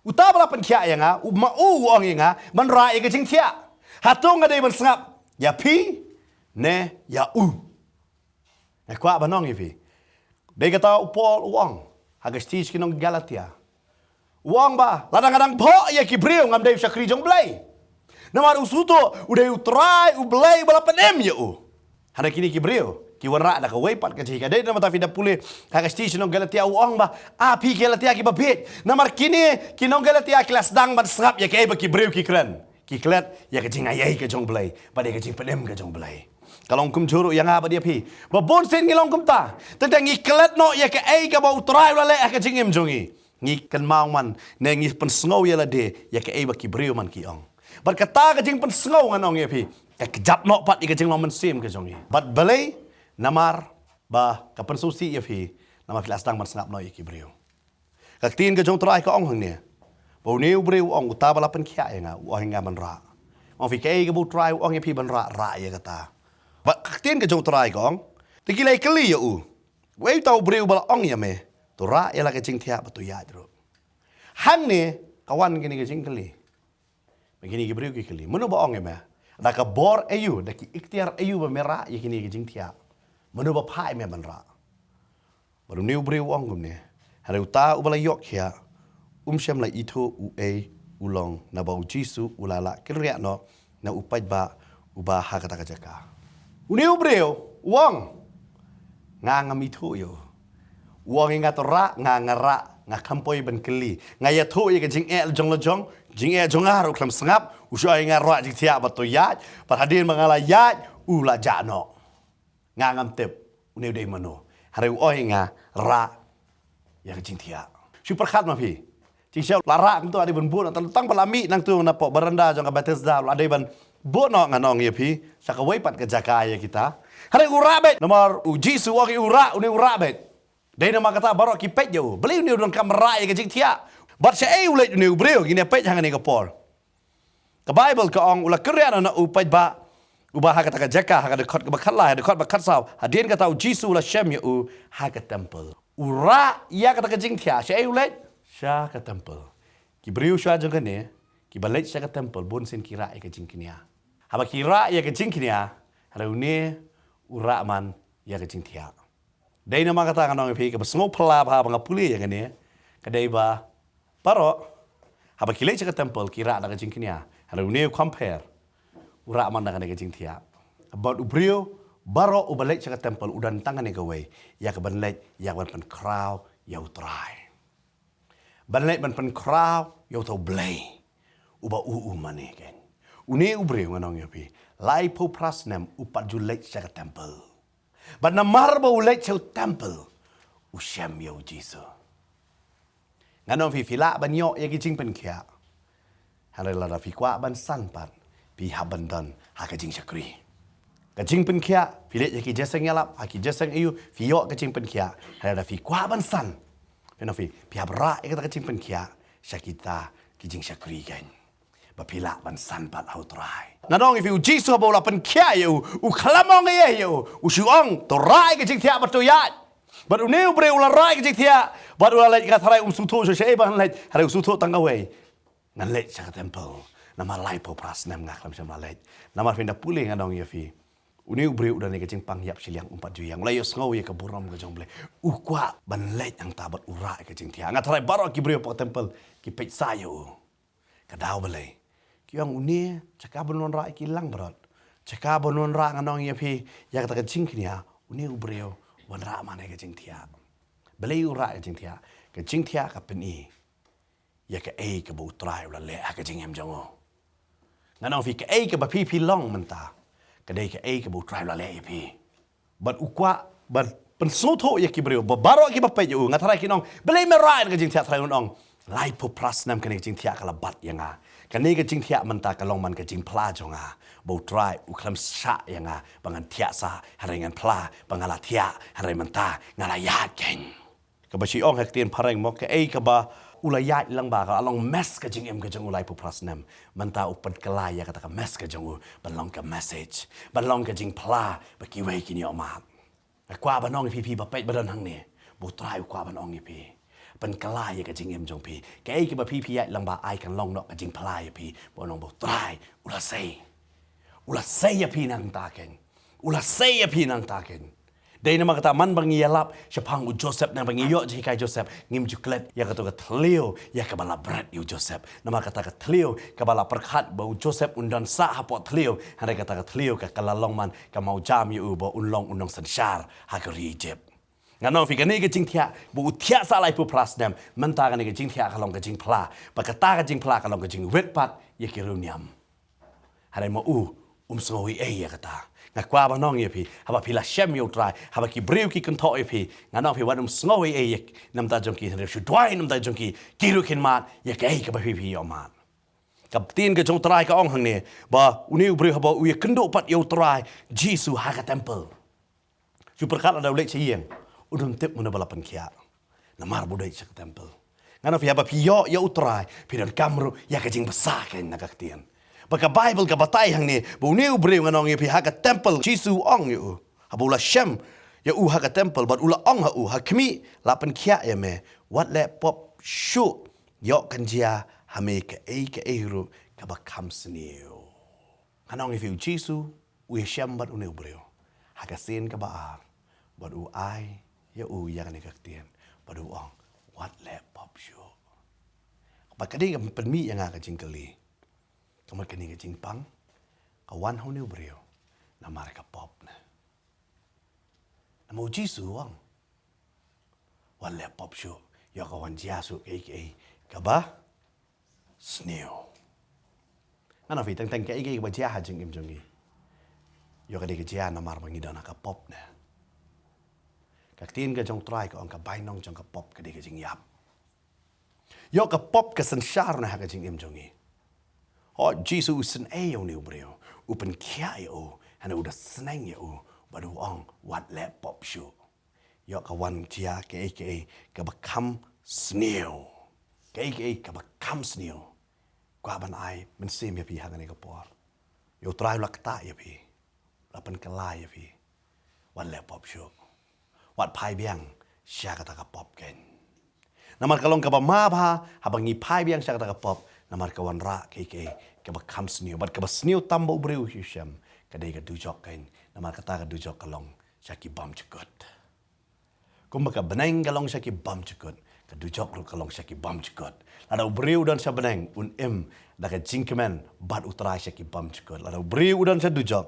uta uba la pynkhiah ïa nga, u ma u u ong ïa nga ban rah ïa ka jingthiah. Hato nga dei ban sngap ïa phi ne ïa u? Nga kwah ban ong ïa phi, dei kata u Paul u ong ha ka shithi sha ki nong Galatia. U ong ba lada nga dang phoh ïa ki briew, ngam dei u shakri jong u Blei. Namar u sngewthuh u dei u Trai u Blei uba la pynim ïa u. Hynrei kine ki briew ki wanrah da kawei pat ka jaka. Dei namar kata phi da pule ha ka shithi sha ki nong Galatia, u ong ba, a phi ki Galatia kiba bieit, namar kine ki nong Galatia ki la sdang ban sngap ïa kaei ba ki briew ki kren. Ki klet ïa ka jingaiei ka jong u Blei bad ïa ka jingpynim ka jong u Blei. Ka long kumjuh ruh ïa nga bad ïa phi, ba bun sien ngi long kumta. Tang ba ngi klet noh ïa kaei kaba u Trai u la leh ha ka jingim jong ngi. Ngi kynmaw man ne ngi pynsngew ïa lade ïa kaei ba ki briew man ki ong. Bad kata ka jingpynsngew, ngan ong ïa phi, ka kjat noh pat ïa ka jinglong mynsiem ka jong ngi. Bad balei? Namar ba ka pynsngewsih ïa phi, namar phi la sdang ban sngap noh ïa ki briew. Ka ktien ka jong u Trai ka ong hangne ba une u briew u ong, uta uba la pynkhiah ïa nga u ong ïa nga ban rah. Ong ïa phi, kaei kaba u Trai u ong ïa phi ban rah, rah ïa kata. Ba ka ktien ka jong u Trai ka ong, te ki la kylli ïa u, uei uta u briew uba la ong ïa me, to rah ïa la ka jingthiah bad to ïaid ruh? Hangne ka wan kine ki jingkylli. Ba kine ki briew ki kylli, mano ba ong ïa me? Da ka bor aïu, da ki iktiar aïu ba me rah ïa kine ki jingthiah? Mano ba phah ïa me ban rah? Bad une u briew u ong kumne, hynrei uta uba la ïoh khiah um shym la ithuh uei u long, naba u Jisu u la lah kynriah noh na u paidbah uba ha kata ka jaka. Une u briew u ong, nga ngam ithuh ïa u. U ong ïa nga to rah, nga nga rah, nga kham poi ban kylli. Nga ïathuh ïa ka jingeh jong la jong, jingeh jong nga ruh khlem sngap. U shu ong ïa nga rah jingthiah bad to ïaid, bad hadien ba nga la ïaid u la jah noh. Nga ngam tip une u dei mano. Hynrei u ong ïa nga rah ïa ka jingthiah. Shu pyrkhat ma phi. Jingshisha la rah kumta, dei ban bud noh, tang ba la mih nangtu na poh baranda jong ka Bethesda, la dei ban bud noh, ngan ong ïa phi, sha kawei pat ka jaka ïa kita. Hynrei u rah beit, namar u Jisu u ong ïa u rah, une u rah beit. Dei namar kata baroh ki peit ïa u. Balei une u donkam rah ïa ka jingthiah? Bad shaei u leit une u briew? Ngin ïa peit hangne ka por. Ka Baibl ka ong u la kynriah noh na u paidbah uba ha kata ka jaka, ha ka dkhot kaba khatlai, ha dkhot ba khatsaw. Hadien kata u Jisu u la shem ïa u ha ka templ. U rah ïa kata ka jingthiah, shaei u leit? Sha ka templ. Ki briew shuwa jong kane kiba leit sha ka templ bun sien ki rah ïa ka jingkñia. Haba ki rah ïa ka jingkñia, hynrei une u rah man ïa ka jingthiah. Dei namar kata ngan ong ïa phi, kaba sngewphylla bha ba nga pule ïa kane ka dei ba baroh haba ki leit sha ka templ ki rah da ka jingkñia. Hynrei une u compare, u rah man na kane ka jingthiah. Bad u briew baroh uba leit sha ka temple u don tang kane kawei, ïa ka ban leit, ïa ka ban pynkhraw ïa u Trai. Ban leit ban pynkhraw ïa uta u Blei uba u u mane keiñ. Une u briew ngan ong ïa phi, laiphew phra snem u pat ju leit sha ka temple. Bad namar ba u leit sha u temple u shem ïa u Jisu. Ngan ong phi, phi lah ban ïoh ïa ki jingpynkhiah, hynrei lada phi kwah ban san pat, phi hap ban don ha ka jingshakri. Ka jingpynkhiah, phi leit ha ki jingïalap, ha ki jingïoh, phi ïoh ka jingpynkhiah. Hynrei lada phi kwah ban san, phi ong phi, phi hap rah ïa kata ka jingpynkhiah sha kita ki jingshakri keiñ, ba phi lah ban san pat ha u Trai. Ngan ong ïa phi, u Jisu haba u la pynkhiah ïa u, u khlem ong ei ei ïa u, u shu ong, to rah ïa ka jingthiah bad to ïaid. Bad une u briew u la rah ïa ka jingthiah bad u la leit. Nga tharai um sngewthuh shuh shaei ba ngan leit, hynrei u sngewthuh tang kawei, ngan leit sha ka temple. Namar laiphew phra snem nga khlem shym la leit. Namar phin da pule, ngan ong ïa phi, une u briew u don ïa ka jingpang ïap shiliang, um pat ju ïeng, u la ïohsngew ïa ka burom ka jong u Blei. U kwah ban leit hangta bad u rah ïa ka jingthiah. Nga tharai baroh ki briew hapoh temple ki peit sa ïa u. Ka daw balei? Ki ong, une, jaka ban wanrah ïa ki langbrot, jaka ban wanrah, ngan ong ïa phi, ïa kata ka jingkñia, une u briew u wanrah man ïa ka jingthiah. Balei u rah ïa ka jingthiah? Ka jingthiah ka pyni ïa kaei kaba u Trai u la leh ha ka jingim jong u. Ngan ong phi, kaei kaba phi phi long mynta, ka dei kaei kaba u Trai u la leh ïa phi. Bad u kwah ban pynsngewthuh ïa ki briew, ba baroh kiba peit ïa u, nga tharai kin ong, balei me rah ïa ka jingthiah? Tharai un ong, laiphew phra snem kane ka jingthiah ka la bat ïa nga. Kane ka jingthiah mynta ka long man ka jingphla jong nga, ba u Trai u khlem shah ïa nga ba ngan thiah sah hynrei ngan phla, ba nga la thiah hynrei mynta nga la ïaid keiñ. Kaba shu ong ha ka ktien phareng mo, kaei kaba u la ïaid lang ba ka la long mess ka jingim ka jong u laiphew phra snem, mynta u pynkylla ïa kata ka mess ka jong u ban long ka message, ban long ka jingphla ba kiwei kin ïoh mad. Nga kwah ban ong ïa phi, phi ba peit ba don hangne, ba u Trai u kwah ban ong ïa phi, pynkylla ïa ka jingim jong phi. Kaei kaba phi phi ïaid lang ba ai kan long noh ka jingphla ïa phi, ba un ong ba u Trai u la sei. U la sei ïa phi nangta keiñ. U la sei ïa phi nangta keiñ. Dei namar kata man ba ngi ïalap shaphang u Joseph, naba ngi ïoh jinghikai Joseph, ngim ju klet ïa kato ka thliew ïa kaba la bret ïa u Joseph. Namar kata ka thliew kaba la pyrkhat ba u Joseph un don sah hapoh thliew, hynrei kata ka thliew ka, ka la long man ka mawjam ïa u ba un long u nongsynshar ha ka ri Egypt. Ngan ong phi, kane ka jingthiah ba u thiah sah laiphew phra snem, mynta kane ka jingthiah ka long ka jingphla, ba kata ka jingphla ka long ka jingwit pat ïa ki riewniam. Hynrei ma u um sngew ei ei ïa kata. Nga kwah ban ong ïa phi, haba phi la shem ïa u Trai, haba ki briew ki kynthoh ïa phi, ngan ong phi, wat ym sngew ei ei ïa namar jong ki, hynrei shu duwai namar jong ki, ki ruh kin mad ïa kaei kaba phi phi ïoh mad. Ka ktien ka jong u Trai ka ong hangne ba une u briew haba u ïakynduh pat ïa u Trai Jisu ha ka temple, shu pyrkhat lada u leit sha ïing, un ym tip mano ba la pynkhiah, namar ba u dei sha ka temple. Ngan ong phi, haba phi ïoh ïa u Trai, phi donkam ruh ïa ka jingbsa keiñ na ka ktien. Ba ka Baibl ka batai hangne ba une u briew, ngan ong ïa phi, ha ka temple Jisu u ong ïa u, haba u la shem ïa u ha ka temple bad u la ong ha u, ha khmih, la pynkhiah ïa me, wat leh pop shuh, ïoh kan jia ha me kaei kaei ruh kaba kham sniew. Ngan ong ïa phi, u Jisu u ïashem bad une u briew ha ka sien kaba ar, bad u ai ïa u ïa kane ka ktien, bad u ong, wat leh pop shuh. Bad ka dei ka pynmih ïa nga ka jingkylli, ka mut kane ka jingpang ka wan ha une u briew namar ka pop ne? Namar u Jisu u ong, wat leh pop shuh, ïoh ka wan jia shuh kaei kaei kaba sniew. Ngan ong phi, teng teng kaei kaei kaba jia ha jingim jong ngi, ïoh ka dei ka jia namar ba ngi don ha ka pop ne? Ka ktien ka jong u Trai ka ong ka bainong jong ka pop ka dei ka jingïap. Ïoh ka pop ka synshar ne ha ka jingim jong ngi. Hooid, Jisu u isynei ïa une u briew, u pynkhiah ïa u, hynrei u da sneng ïa u bad u ong, wat leh pop shuh. Ïoh ka wan jia kaei kaei kaba kham sniew. Kaei kaei kaba kham sniew. Kwah ban ai mynsiem ïa phi ha kane ka por. Ïa u Trai u la ktah ïa phi, u la pynkylla ïa phi. Wat leh pop shuh. Wat phai biang sha kata ka pop keiñ. Namar ka long kaba ma bha haba ngi phai biang sha kata ka pop, namar ka wanrah kaei kaei kaba kham sniew. Bad kaba sniew tam ba u briew u shem, ka dei ka dujok keiñ. Namar kata ka dujok ka long sha ki bymjukut. Kumba ka bneng ka long sha ki bymjukut, Ka dujok ruh ka long sha ki bymjukut. Lada u briew u don sha bneng, un im da ka jingkmen bad U Trai sha ki bymjukut. Lada u briew u don sha dujok,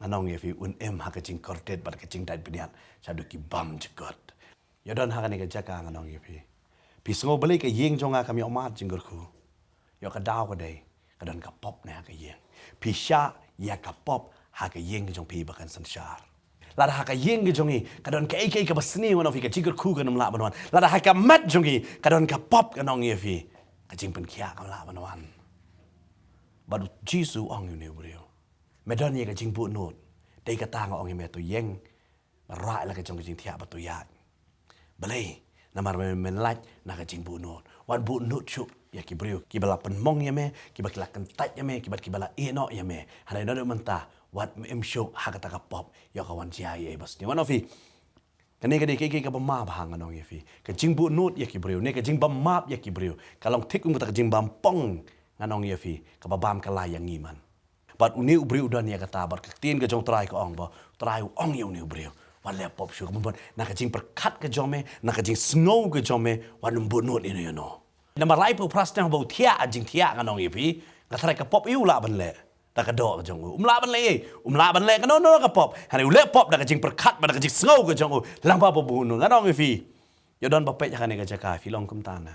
ngan ong ïa phi, un im ha ka jingkordit bad ka jingdait bniat shaduh ki bymjukut. Ïoh don ha kane ka jaka, ngan ong ïa phi. Phi sngew balei ka ïing jong nga kam ïoh mad jingkyrkhu? Ïoh, ka daw ka dei ka don ka pop ne ha ka ïing. Phi shah ïa ka pop ha ka ïing jong phi ba kan synshar. Lada ha ka ïing ka jong ngi ka don kaei kaei kaba sniew, ngan ong ïa phi, ka jingkyrkhu kan ym lah ban wan. Lada ha ka met jong ngi ka don ka pop, ngan ong ïa phi, ka jingpynkhiah kam lah ban wan. Bad U Jisu u ong ïa une u briew, me don ïa ka jingbuhnud. Dei kata nga ong ïa me, to ïeng, rah la ka jong ka jingthiah bad to ïaid. Balei? Namar me, men lait na ka jingbuhnud. Wat buhnud shuh ïa ki briew kiba la pynmong ïa me, kiba ki la kyntait ïa me, kiba, kiba la ïehnoh ïa me. Hynrei naduh mynta, wat me im shuh ha kata ka pop. Ïoh, ka wan jia ïa ei ba sniew. Ngan ong ïa phi, kane ka dei kaei kaei kaba map bha, ngan ong ïa phi. Ka jingbuhnud ïa ki briew ne ka jingbym map ïa ki briew ka long thik kum kata ka jingbym pong, ngan ong ïa phi, kaba bam kylla ïa ngi man. Bad une u briew u don ïa kata, bad ka ktien ka jong U Trai ka ong ba U Trai u ong ïa une u briew, wat leh pop shuh, ka bym, na ka jingpyrkhat ka jong me, na ka jingsngew ka jong me, wat nym buhnud ïano ïano. Namar laiphew phra snem ba u thiah, a jingthiah, ngan ong ïa phi, nga tharai ka pop ïa u lah ban leh da ka doh ka jong u. Um lah ban leh, um lah ban leh kano kano ka pop. Hynrei u leh pop da ka jingpyrkhat bad da ka jingsngew ka jong u, lyngba ba buhnud, ngan ong ïa phi. Ïoh don ba peit ha kane ka jaka, phi long kumta ne?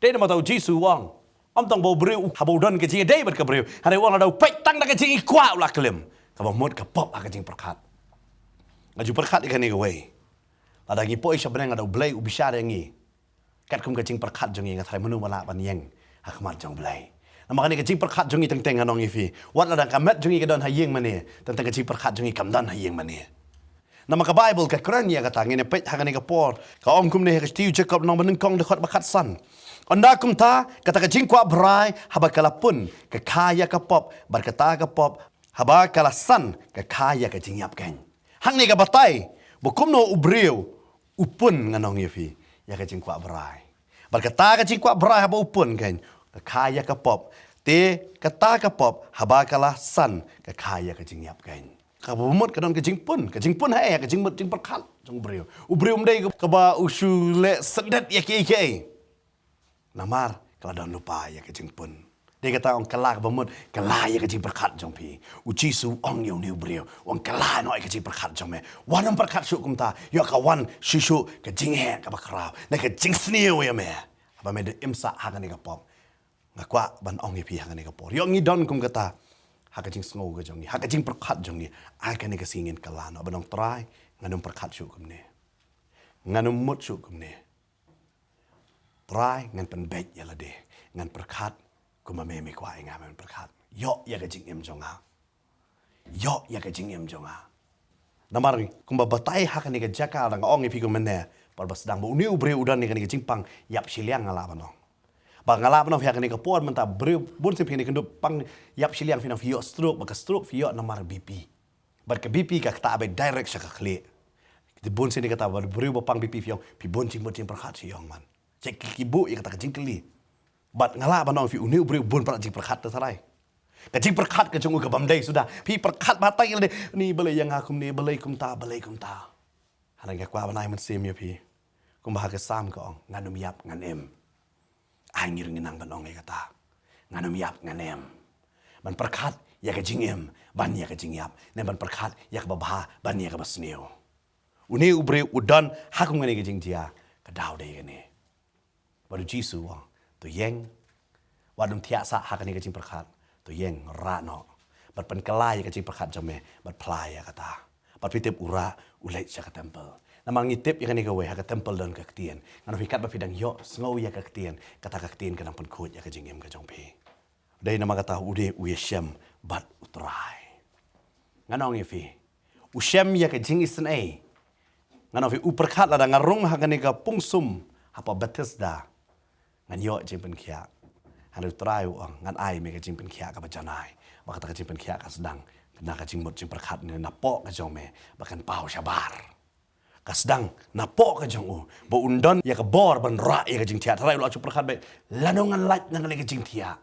Dei namar ta U Jisu u ong, ym tang ba u briew haba u don ka jingïadei bad ka briew, hynrei u ong lada u peit tang da ka jingïakwah u la klim, kaba mut ka pop ha ka jingpyrkhat. Nga ju pyrkhat ïa kane kawei. Lada ngi poi sha bneng, lada U Blei u bishar ïa ngi katkum ka jingpyrkhat jong ngi, nga tharai mano ba lah ban ïeng ha khmat jong U Blei? Namar kane ka jingpyrkhat jong ngi teng teng, ngan ong ïa phi, wat lada ka met jong ngi ka don ha ïing mane, teng teng ka jingpyrkhat jong ngi kam don ha ïing mane. Namar ka Baibl ka kren ïa kata, ngin ïa peit ha kane ka por. Ka ong kumne ha ka shithi u Jakob lynnong banyngkong, dkhot ba khatsan. Ynda kumta, kata ka jingkwah brai haba ka la pun ka kha ïa ka pop, bad kata ka pop haba ka la san ka kha ïa ka jingïap keiñ. Hangne ka batai ba kumno u briew u pun, ngan ong ïa phi, ïa ka jingkwah brai. Bad kata ka jingkwah brai haba u pun keiñ, ka kha ïa ka pop. Te kata ka pop haba ka la san ka kha ïa ka jingïap keiñ. Kaba mut ka don ka jingpun, ka jingpun ha ei? Ha ka jingmut jingpyrkhat jong u briew. U briew um dei kaba u shu leh syndet ïa kiei kiei. Namar ka la don lypa ïa ka jingpun. Dei kata ong kylla, kaba mut kylla ïa ka jingpyrkhat jong phi. U Jisu u ong ïa une u briew, u ong kylla noh ïa ka jingpyrkhat jong me. Wat nym pyrkhat shuh kumta. Ïoh, ka wan shuh shuh ka jingheh kaba khraw ne ka jingsniew ïa me haba me da im sah ha kane ka pop. Nga kwah ban ong ïa phi ha kane ka por, ïoh, ngi don kum kata ha ka jingsngew ka jong ngi, ha ka jingpyrkhat jong ngi. Ai kane ka sngi ngin kylla noh ban ong, Trai, ngan nym pyrkhat shuh kumne. Ngan nym mut shuh kumne. Trai, ngan pynbeit ïa lade, ngan pyrkhat kumba me, me kwah ïa nga ban pyrkhat. Ïoh ïa ka jingim jong nga. Ïoh ïa ka jingim jong nga. Namar kumba batai ha kane ka jaka, nga ong ïa phi kumne, por ba sdang ba une u briew u don ïa kane ka jingpang ïap shiliang, nga lah ban ong. Ba nga lah ban ong ha kane ka por mynta, briew bun sien phi ne kynduh pang ïap shiliang, phi nang phi ïoh stroke, ba ka stroke phi ïoh namar B P. Bad ka B P ka ktah beit direct sha ka khlieh. Te bun sien kata, ba briew ba pang B P phi ong, phi bun jingmut jingpyrkhat sha ïong man. Check ki, ki buh ïa kata ka jingkylli. Bad nga lah ban ong phi, une u briew bun pat jingpyrkhat te tharai. Ka jingpyrkhat ka jong u ka bym dei suda. Phi pyrkhat ba tang ïa lade, ni balei ïa nga kumne, balei kumta, balei kumta. Hynrei nga kwah ban ai mynsiem ïa phi. Kumba ha ka Salm ka ong, ngan nym ïap ngan im. Ai ngi ruh ngin nang ban ong ïa kata. Ngan nym ïap ngan im. Ban pyrkhat ïa ka jingim ban ïa ka jingïap, ne ban pyrkhat ïa kaba bha ban ïa kaba sniew. Une u briew u don ha kum kane ka jingjia, ka daw dei kane. Bad u Jisu u ong, to ïeng, wat nym thiah sah ha kane ka jingpyrkhat. To ïeng, rah noh. Bad pynkylla ïa ka jingpyrkhat jong me, bad phla ïa kata. Bad phi tip, u rah, u leit sha ka temple. Namar ngi tip ïa kane kawei, ha ka temple don ka ktien. Ngan ong ïa phi, katba phi dang ïohsngew ïa ka ktien, kata ka ktien ka dang pynkhuid ïa ka jingim ka jong phi. Dei namar kata u dei u ïashem bad U Trai. Ngan ong ïa phi, u shem ïa ka jingisynei. Ngan ong ïa phi, u pyrkhat, lada nga rung ha kane ka pung sum hapoh Bethesda, ngan ïoh jingpynkhiah. Hynrei U Trai u ong, ngan ai me ka jingpynkhiah kaba janai. Ba kata ka jingpynkhiah ka sdang na ka jingmut jingpyrkhat ne napoh ka jong me, ba kan paw shabar. Ka sdang napoh ka jong u, ba un don ïa ka bor ban rah ïa ka jingthiah. Tharai u la shu pyrkhat beit, lano ngan lait na kane ka jingthiah?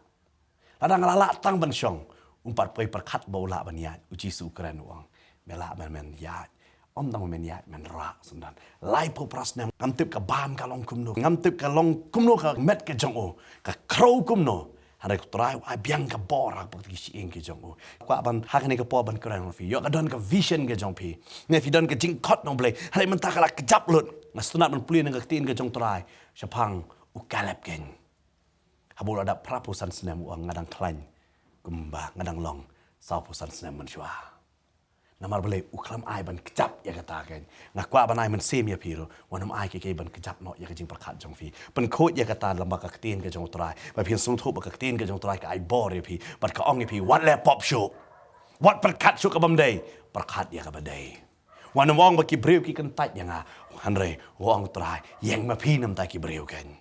Lada nga la lah tang ban shong. Um pat poi pyrkhat ba u lah ban ïaid. U Jisu u kren u ong, me lah ban men ïaid. Ym tang ba men ïaid men rah syndon. Laiphew phra snem ngam tip ka bam ka long kumno, ngam tip ka long kumno ka met ka jong u, ka khrew kumno. Hynrei ko Trai u ai biang ka bor ha ka bynta ki shyieng ki jong u. Kwah ban ha kane ka por ban kren ïa phi, ïoh ka don ka vision ka jong phi, ne phi don ka jingkhot na U Blei, hynrei mynta ka la kjap lut. Nga sngewtynnat ban pule na ka ktien ka jong U Trai shaphang u Kaleb keiñ. Haba u la dap phraphew san snem u ong, nga dang khlaiñ kumba nga dang long sawphew san snem mynshuwa. Namar balei? U khlem ai ban kjap ïa kata keiñ. Nga kwah ban ai mynsiem ïa phi ruh, wat nym ai kiei kiei ban kjap noh ïa ka jingpyrkhat jong phi. Pynkhuid ïa kata lyngba ka ktien ka jong U Trai, ba phin sngewthuh ba ka ktien ka jong U Trai ka ai bor ïa phi. Bad ka ong ïa phi, wat leh pop shuh. Wat pyrkhat shuh ka bym dei, pyrkhat ïa ka ba dei. Wat nym ong ba ki briew ki kyntait ïa nga. Hynrei u ong U Trai, ïeng ma phi na bynta ki briew keiñ.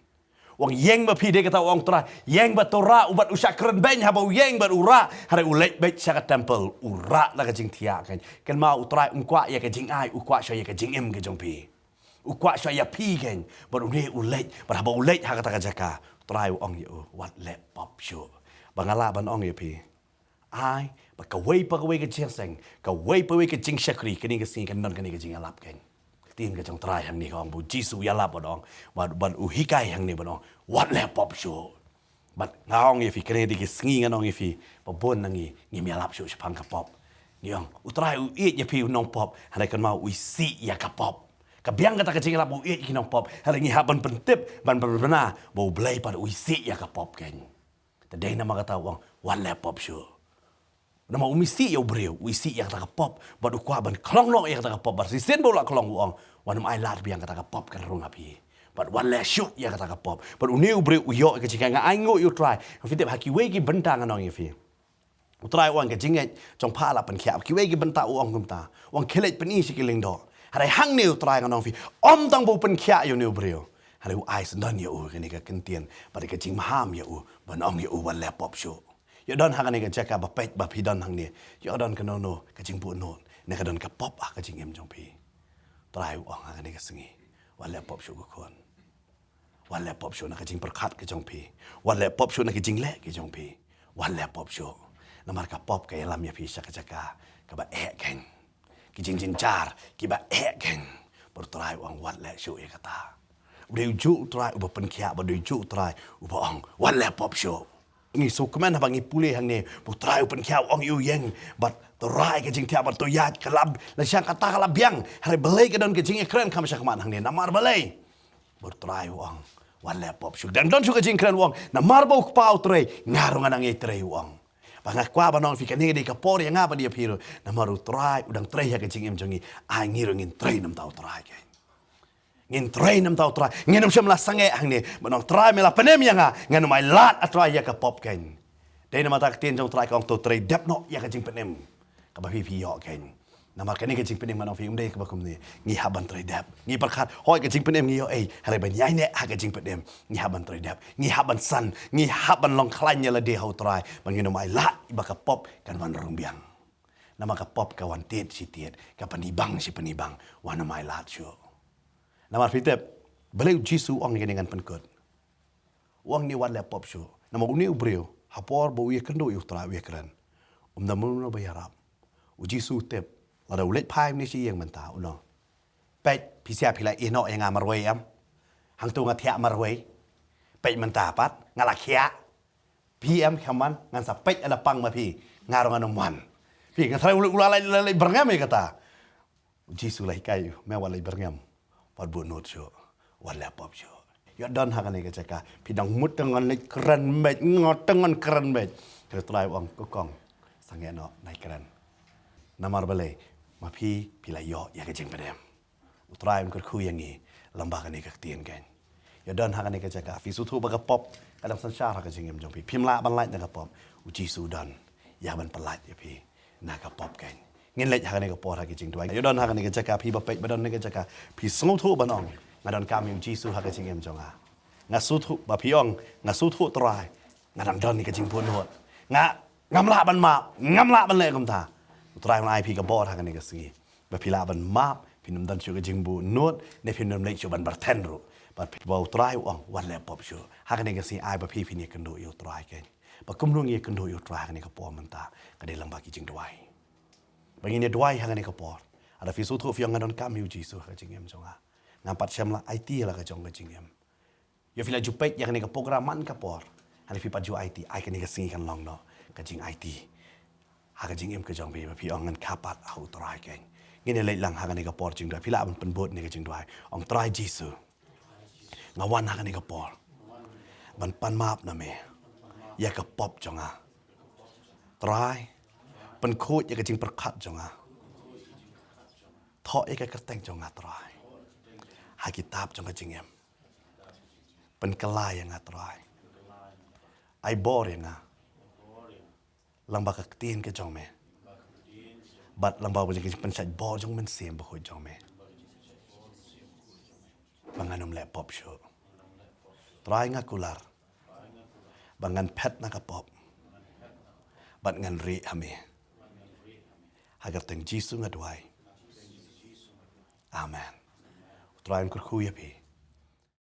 U ong ïeng ma phi, dei kata u ong U Trai. Ïeng bad u rah, u bad u shah kren beiñ. Haba u ïeng bad u rah, hynrei u leit beit sha ka temple, u rah da ka jingthiah keiñ. Kynmaw, U Trai um kwah ïa ka jingai, u kwah shuwa ïa ka jingim ka jong phi. U kwah shuwa ïa phi keiñ. Bad une u leit, bad haba u leit ha kata ka jaka, U Trai u ong ïa u, wat leh pop shuh. Ba nga lah ban ong ïa phi, ai ba kawei pa kawei ka jingïaseng, kawei pa kawei ka jingshakri, kane ka sngi kan don kane ka jingïalap keiñ. Ka ktien ka jong U Trai hangne ka ong ba U Jisu u ïalap bad ong, bad, bad u hikai hangne bad ong, wat leh pop shuh. Bad nga ong ïa phi, kane dei ka sngi ngan ong ïa phi, ba bun na ngi ngim ïalap shuh shaphang ka pop. Ngi ong U Trai u ïeit ïa phi u nongpop, hynrei kynmaw u isih ïa ka pop. Ka biang kata ka jingïalap ba u ïeit ïa ki nongpop, hynrei ngi hap ban pyntip, ban, ban, ban bna ba U Blei pat u isih ïa ka pop keiñ. Te dei namar kata u ong, wat leh pop shuh. Namar um isih ïa u briew, u isih ïa kata ka pop, bad u kwah ban khlong noh ïa kata ka pop, bad shisien ba u la khlong u ong, wat nym ai lad biang, kata ka pop kan rung ha phi. Bad wat leh shuh ïa kata ka pop. Bad une u briew u ïoh ïa ka jingkyrkhu, nga ainguh ïa U Trai. Phi tip ha kiwei ki bynta ngan ong ïa phi, U Trai u ong ka jingngeit jong pha la pynkhiah, kiwei ki bynta u ong kumta. U ong khie leit pyni sha ki lyngdoh. Hynrei hangne U Trai ngan ong ïa phi, ym tang ba u pynkhiah ïa une u briew, hynrei u ai syndon ïa u kane ka ktien, bad ka jingmaham ïa u, ban ong ïa u, wat leh pop shuh. Ïoh don ha kane ka jaka ba peit ba phi don hangne, ïoh don kano kano ka jingbuhnud, ne ka don ka pop ha ka jingim jong phi. U Trai u ong ha kane ka sngi, wat leh pop shuh ko khun. Wat leh pop shuh na ka jingpyrkhat ka jong phi. Wat leh pop shuh na ka jingleh ka jong phi. Wat leh pop shuh. Namar ka pop ka ïalam ïa phi sha ka jaka kaba eh keiñ. Ki jingjynjar kiba eh keiñ. Bad U Trai u ong, wat leh shuh ïa kata. U dei ujuh U Trai uba pynkhiah, bad u dei ujuh U Trai uba ong, wat leh pop shuh. Ngi sngewkmen haba ngi pule hangne ba U Trai u pynkhiah, u ong ïa u ïeng bad to rah ïa ka jingthiah bad to ïaid, ka la, lashai kata ka la biang. Hynrei balei ka don ka jingïakren kham shakhmat hangne? Namar balei? Bad U Trai u ong, wat leh pop shuh. Dang don shuh ka jingkren, u ong, namar ba u Kpa u trei, nga ruh nga nang ïai trei, u ong. Ba nga kwah ban ong ïa phi, kane ka dei ka por ïa nga bad ïa phi ruh. Namar U Trai u dang trei ha ka jingim jong ngi, ai ngi ruh ngin trei na bynta U Trai keiñ. Ngin trei na bynta U Trai. Ngin ym shym la sangeh hangne ban ong, Trai me la pynim ïa nga, ngan ym ailad, ah Trai, ïa ka pop keiñ. Dei namar kata ka ktien jong U Trai ka ong, to trei dep noh ïa ka jingpynim kaba phi phi ïoh keiñ. Namar kane ka jingpynim, ngan ong ïa phi, ym dei kaba kumne. Ngi hap ban trei dep. Ngi pyrkhat, hooid, ka jingpynim ngi ïoh ei, hynrei ban ïaineh ha ka jingpynim ngi hap ban trei dep. Ngi hap ban san, ngi hap ban long khlaiñ ïa lade ha U Trai, ba ngin ym ailad ba ka pop kan wan rung biang. Namar ka pop ka wan tied shi tied, ka pynibang shi pynibang, wat nym ailad shuh. Namar phi tip balei U Jisu u ong ïa kane, ngan pynkut. U ong ne, wat leh pop shuh. Namar une u briew, ha por ba u ïakynduh ïa U Trai, u ïakren, um da mano mano ba ïarap. U Jisu u tip, lada u leit phai ne sha ïing mynta, u ong, peit, phi sngewthuh phi la ïehnoh ïa nga marwei em? Hangto nga thiah marwei. Peit mynta pat nga la khiah. Phi em, kham wan, ngan sa peit ha la pang ma phi. Nga ruh ngan ym wan. Phi, nga tharai u la, u la leit, la leit byrngem ïa kata. U Jisu la hikai u, me wat leit byrngem, wat buhnud shuh, wat leh pop shuh. Ïoh don ha kane ka jaka, phi dang mut te ngan leit kren beit, ngan te ngan kren beit. Te U Trai u ong, ko kong, sangeh noh, nai kren. Namar balei? Ma phi, phi la ïoh ïa ka jingpynim. U Trai un kyrkhu ïa ngi lyngba kane ka ktien keiñ. Ïoh don ha kane ka jaka, phi sngewthuh ba ka pop ka dang synshar ha ka jingim jong phi, phim lah ban lait na ka pop. U Jisu u don ïa ban pyllait ïa phi na ka pop keiñ. Ngin leit ha kane ka por ha ka jingduwai. Ïoh don ha kane ka jaka, phi ba peit ba don ha kane ka jaka, phi sngewthuh ban ong, nga donkam ïa U Jisu ha ka jingim jong nga. Nga sngewthuh, ba phi ong, nga sngewthuh Trai, nga dang don ïa ka jingbuhnud. Nga, ngam lah ban map, ngam lah ban leh kumta. U Trai un ai phi ka bor ha kane ka sngi ba phi lah ban map, phin ym don shuh ka jingbuhnud, ne phin ym leit shuh ban byrthen ruh. Bad phi, ba U Trai u ong, wat leh pop shuh. Ha kane ka sngi ai ba phi phin ïakynduh ïa U Trai keiñ. Ba kumno ngin ïakynduh ïa U Trai ha kane ka por mynta? Ka dei lyngba ki jingduwai. Ba ngin ïa duwai ha kane ka por. Haba phi sngewthuh phi ong nga donkam ïa u Jisu ha ka jingim jong nga, ngam pat shym la aiti la ka jong ka jingim. Ïa phi la ju peit ïa kane ka program man ka por, hynrei phi pat ju aiti, ai kane ka sngi kan long noh ka jingaiti ha ka jingim ka jong phi, ba phi ong ngan kha pat ha u Trai keiñ. Ngin ïa leit lang ha kane ka por jingduwai, phi lah ban pynbud ïa ka jingduwai. Ong, Trai Jisu, nga wan ha kane ka por ban pan map na me ïa ka pop jong nga. Trai, pynkhuid ïa ka jingpyrkhat jong nga. Thoh ïa ka kyrteng jong nga, Trai, ha kitab jong ka jingim. Pynkylla ïa nga, Trai. Ai bor ïa nga lyngba ka ktien ka jong me, bad lyngba ka jingpynshait bor jong u Mynsiem Bakhuid jong me, ba ngan ym leh pop shuh. Trai, nga kular ba ngan phet na ka pop bad ngan rieh ha me. Ha ka kyrteng Jisu nga duwai. Amen. U Trai un kyrkhu ïa phi.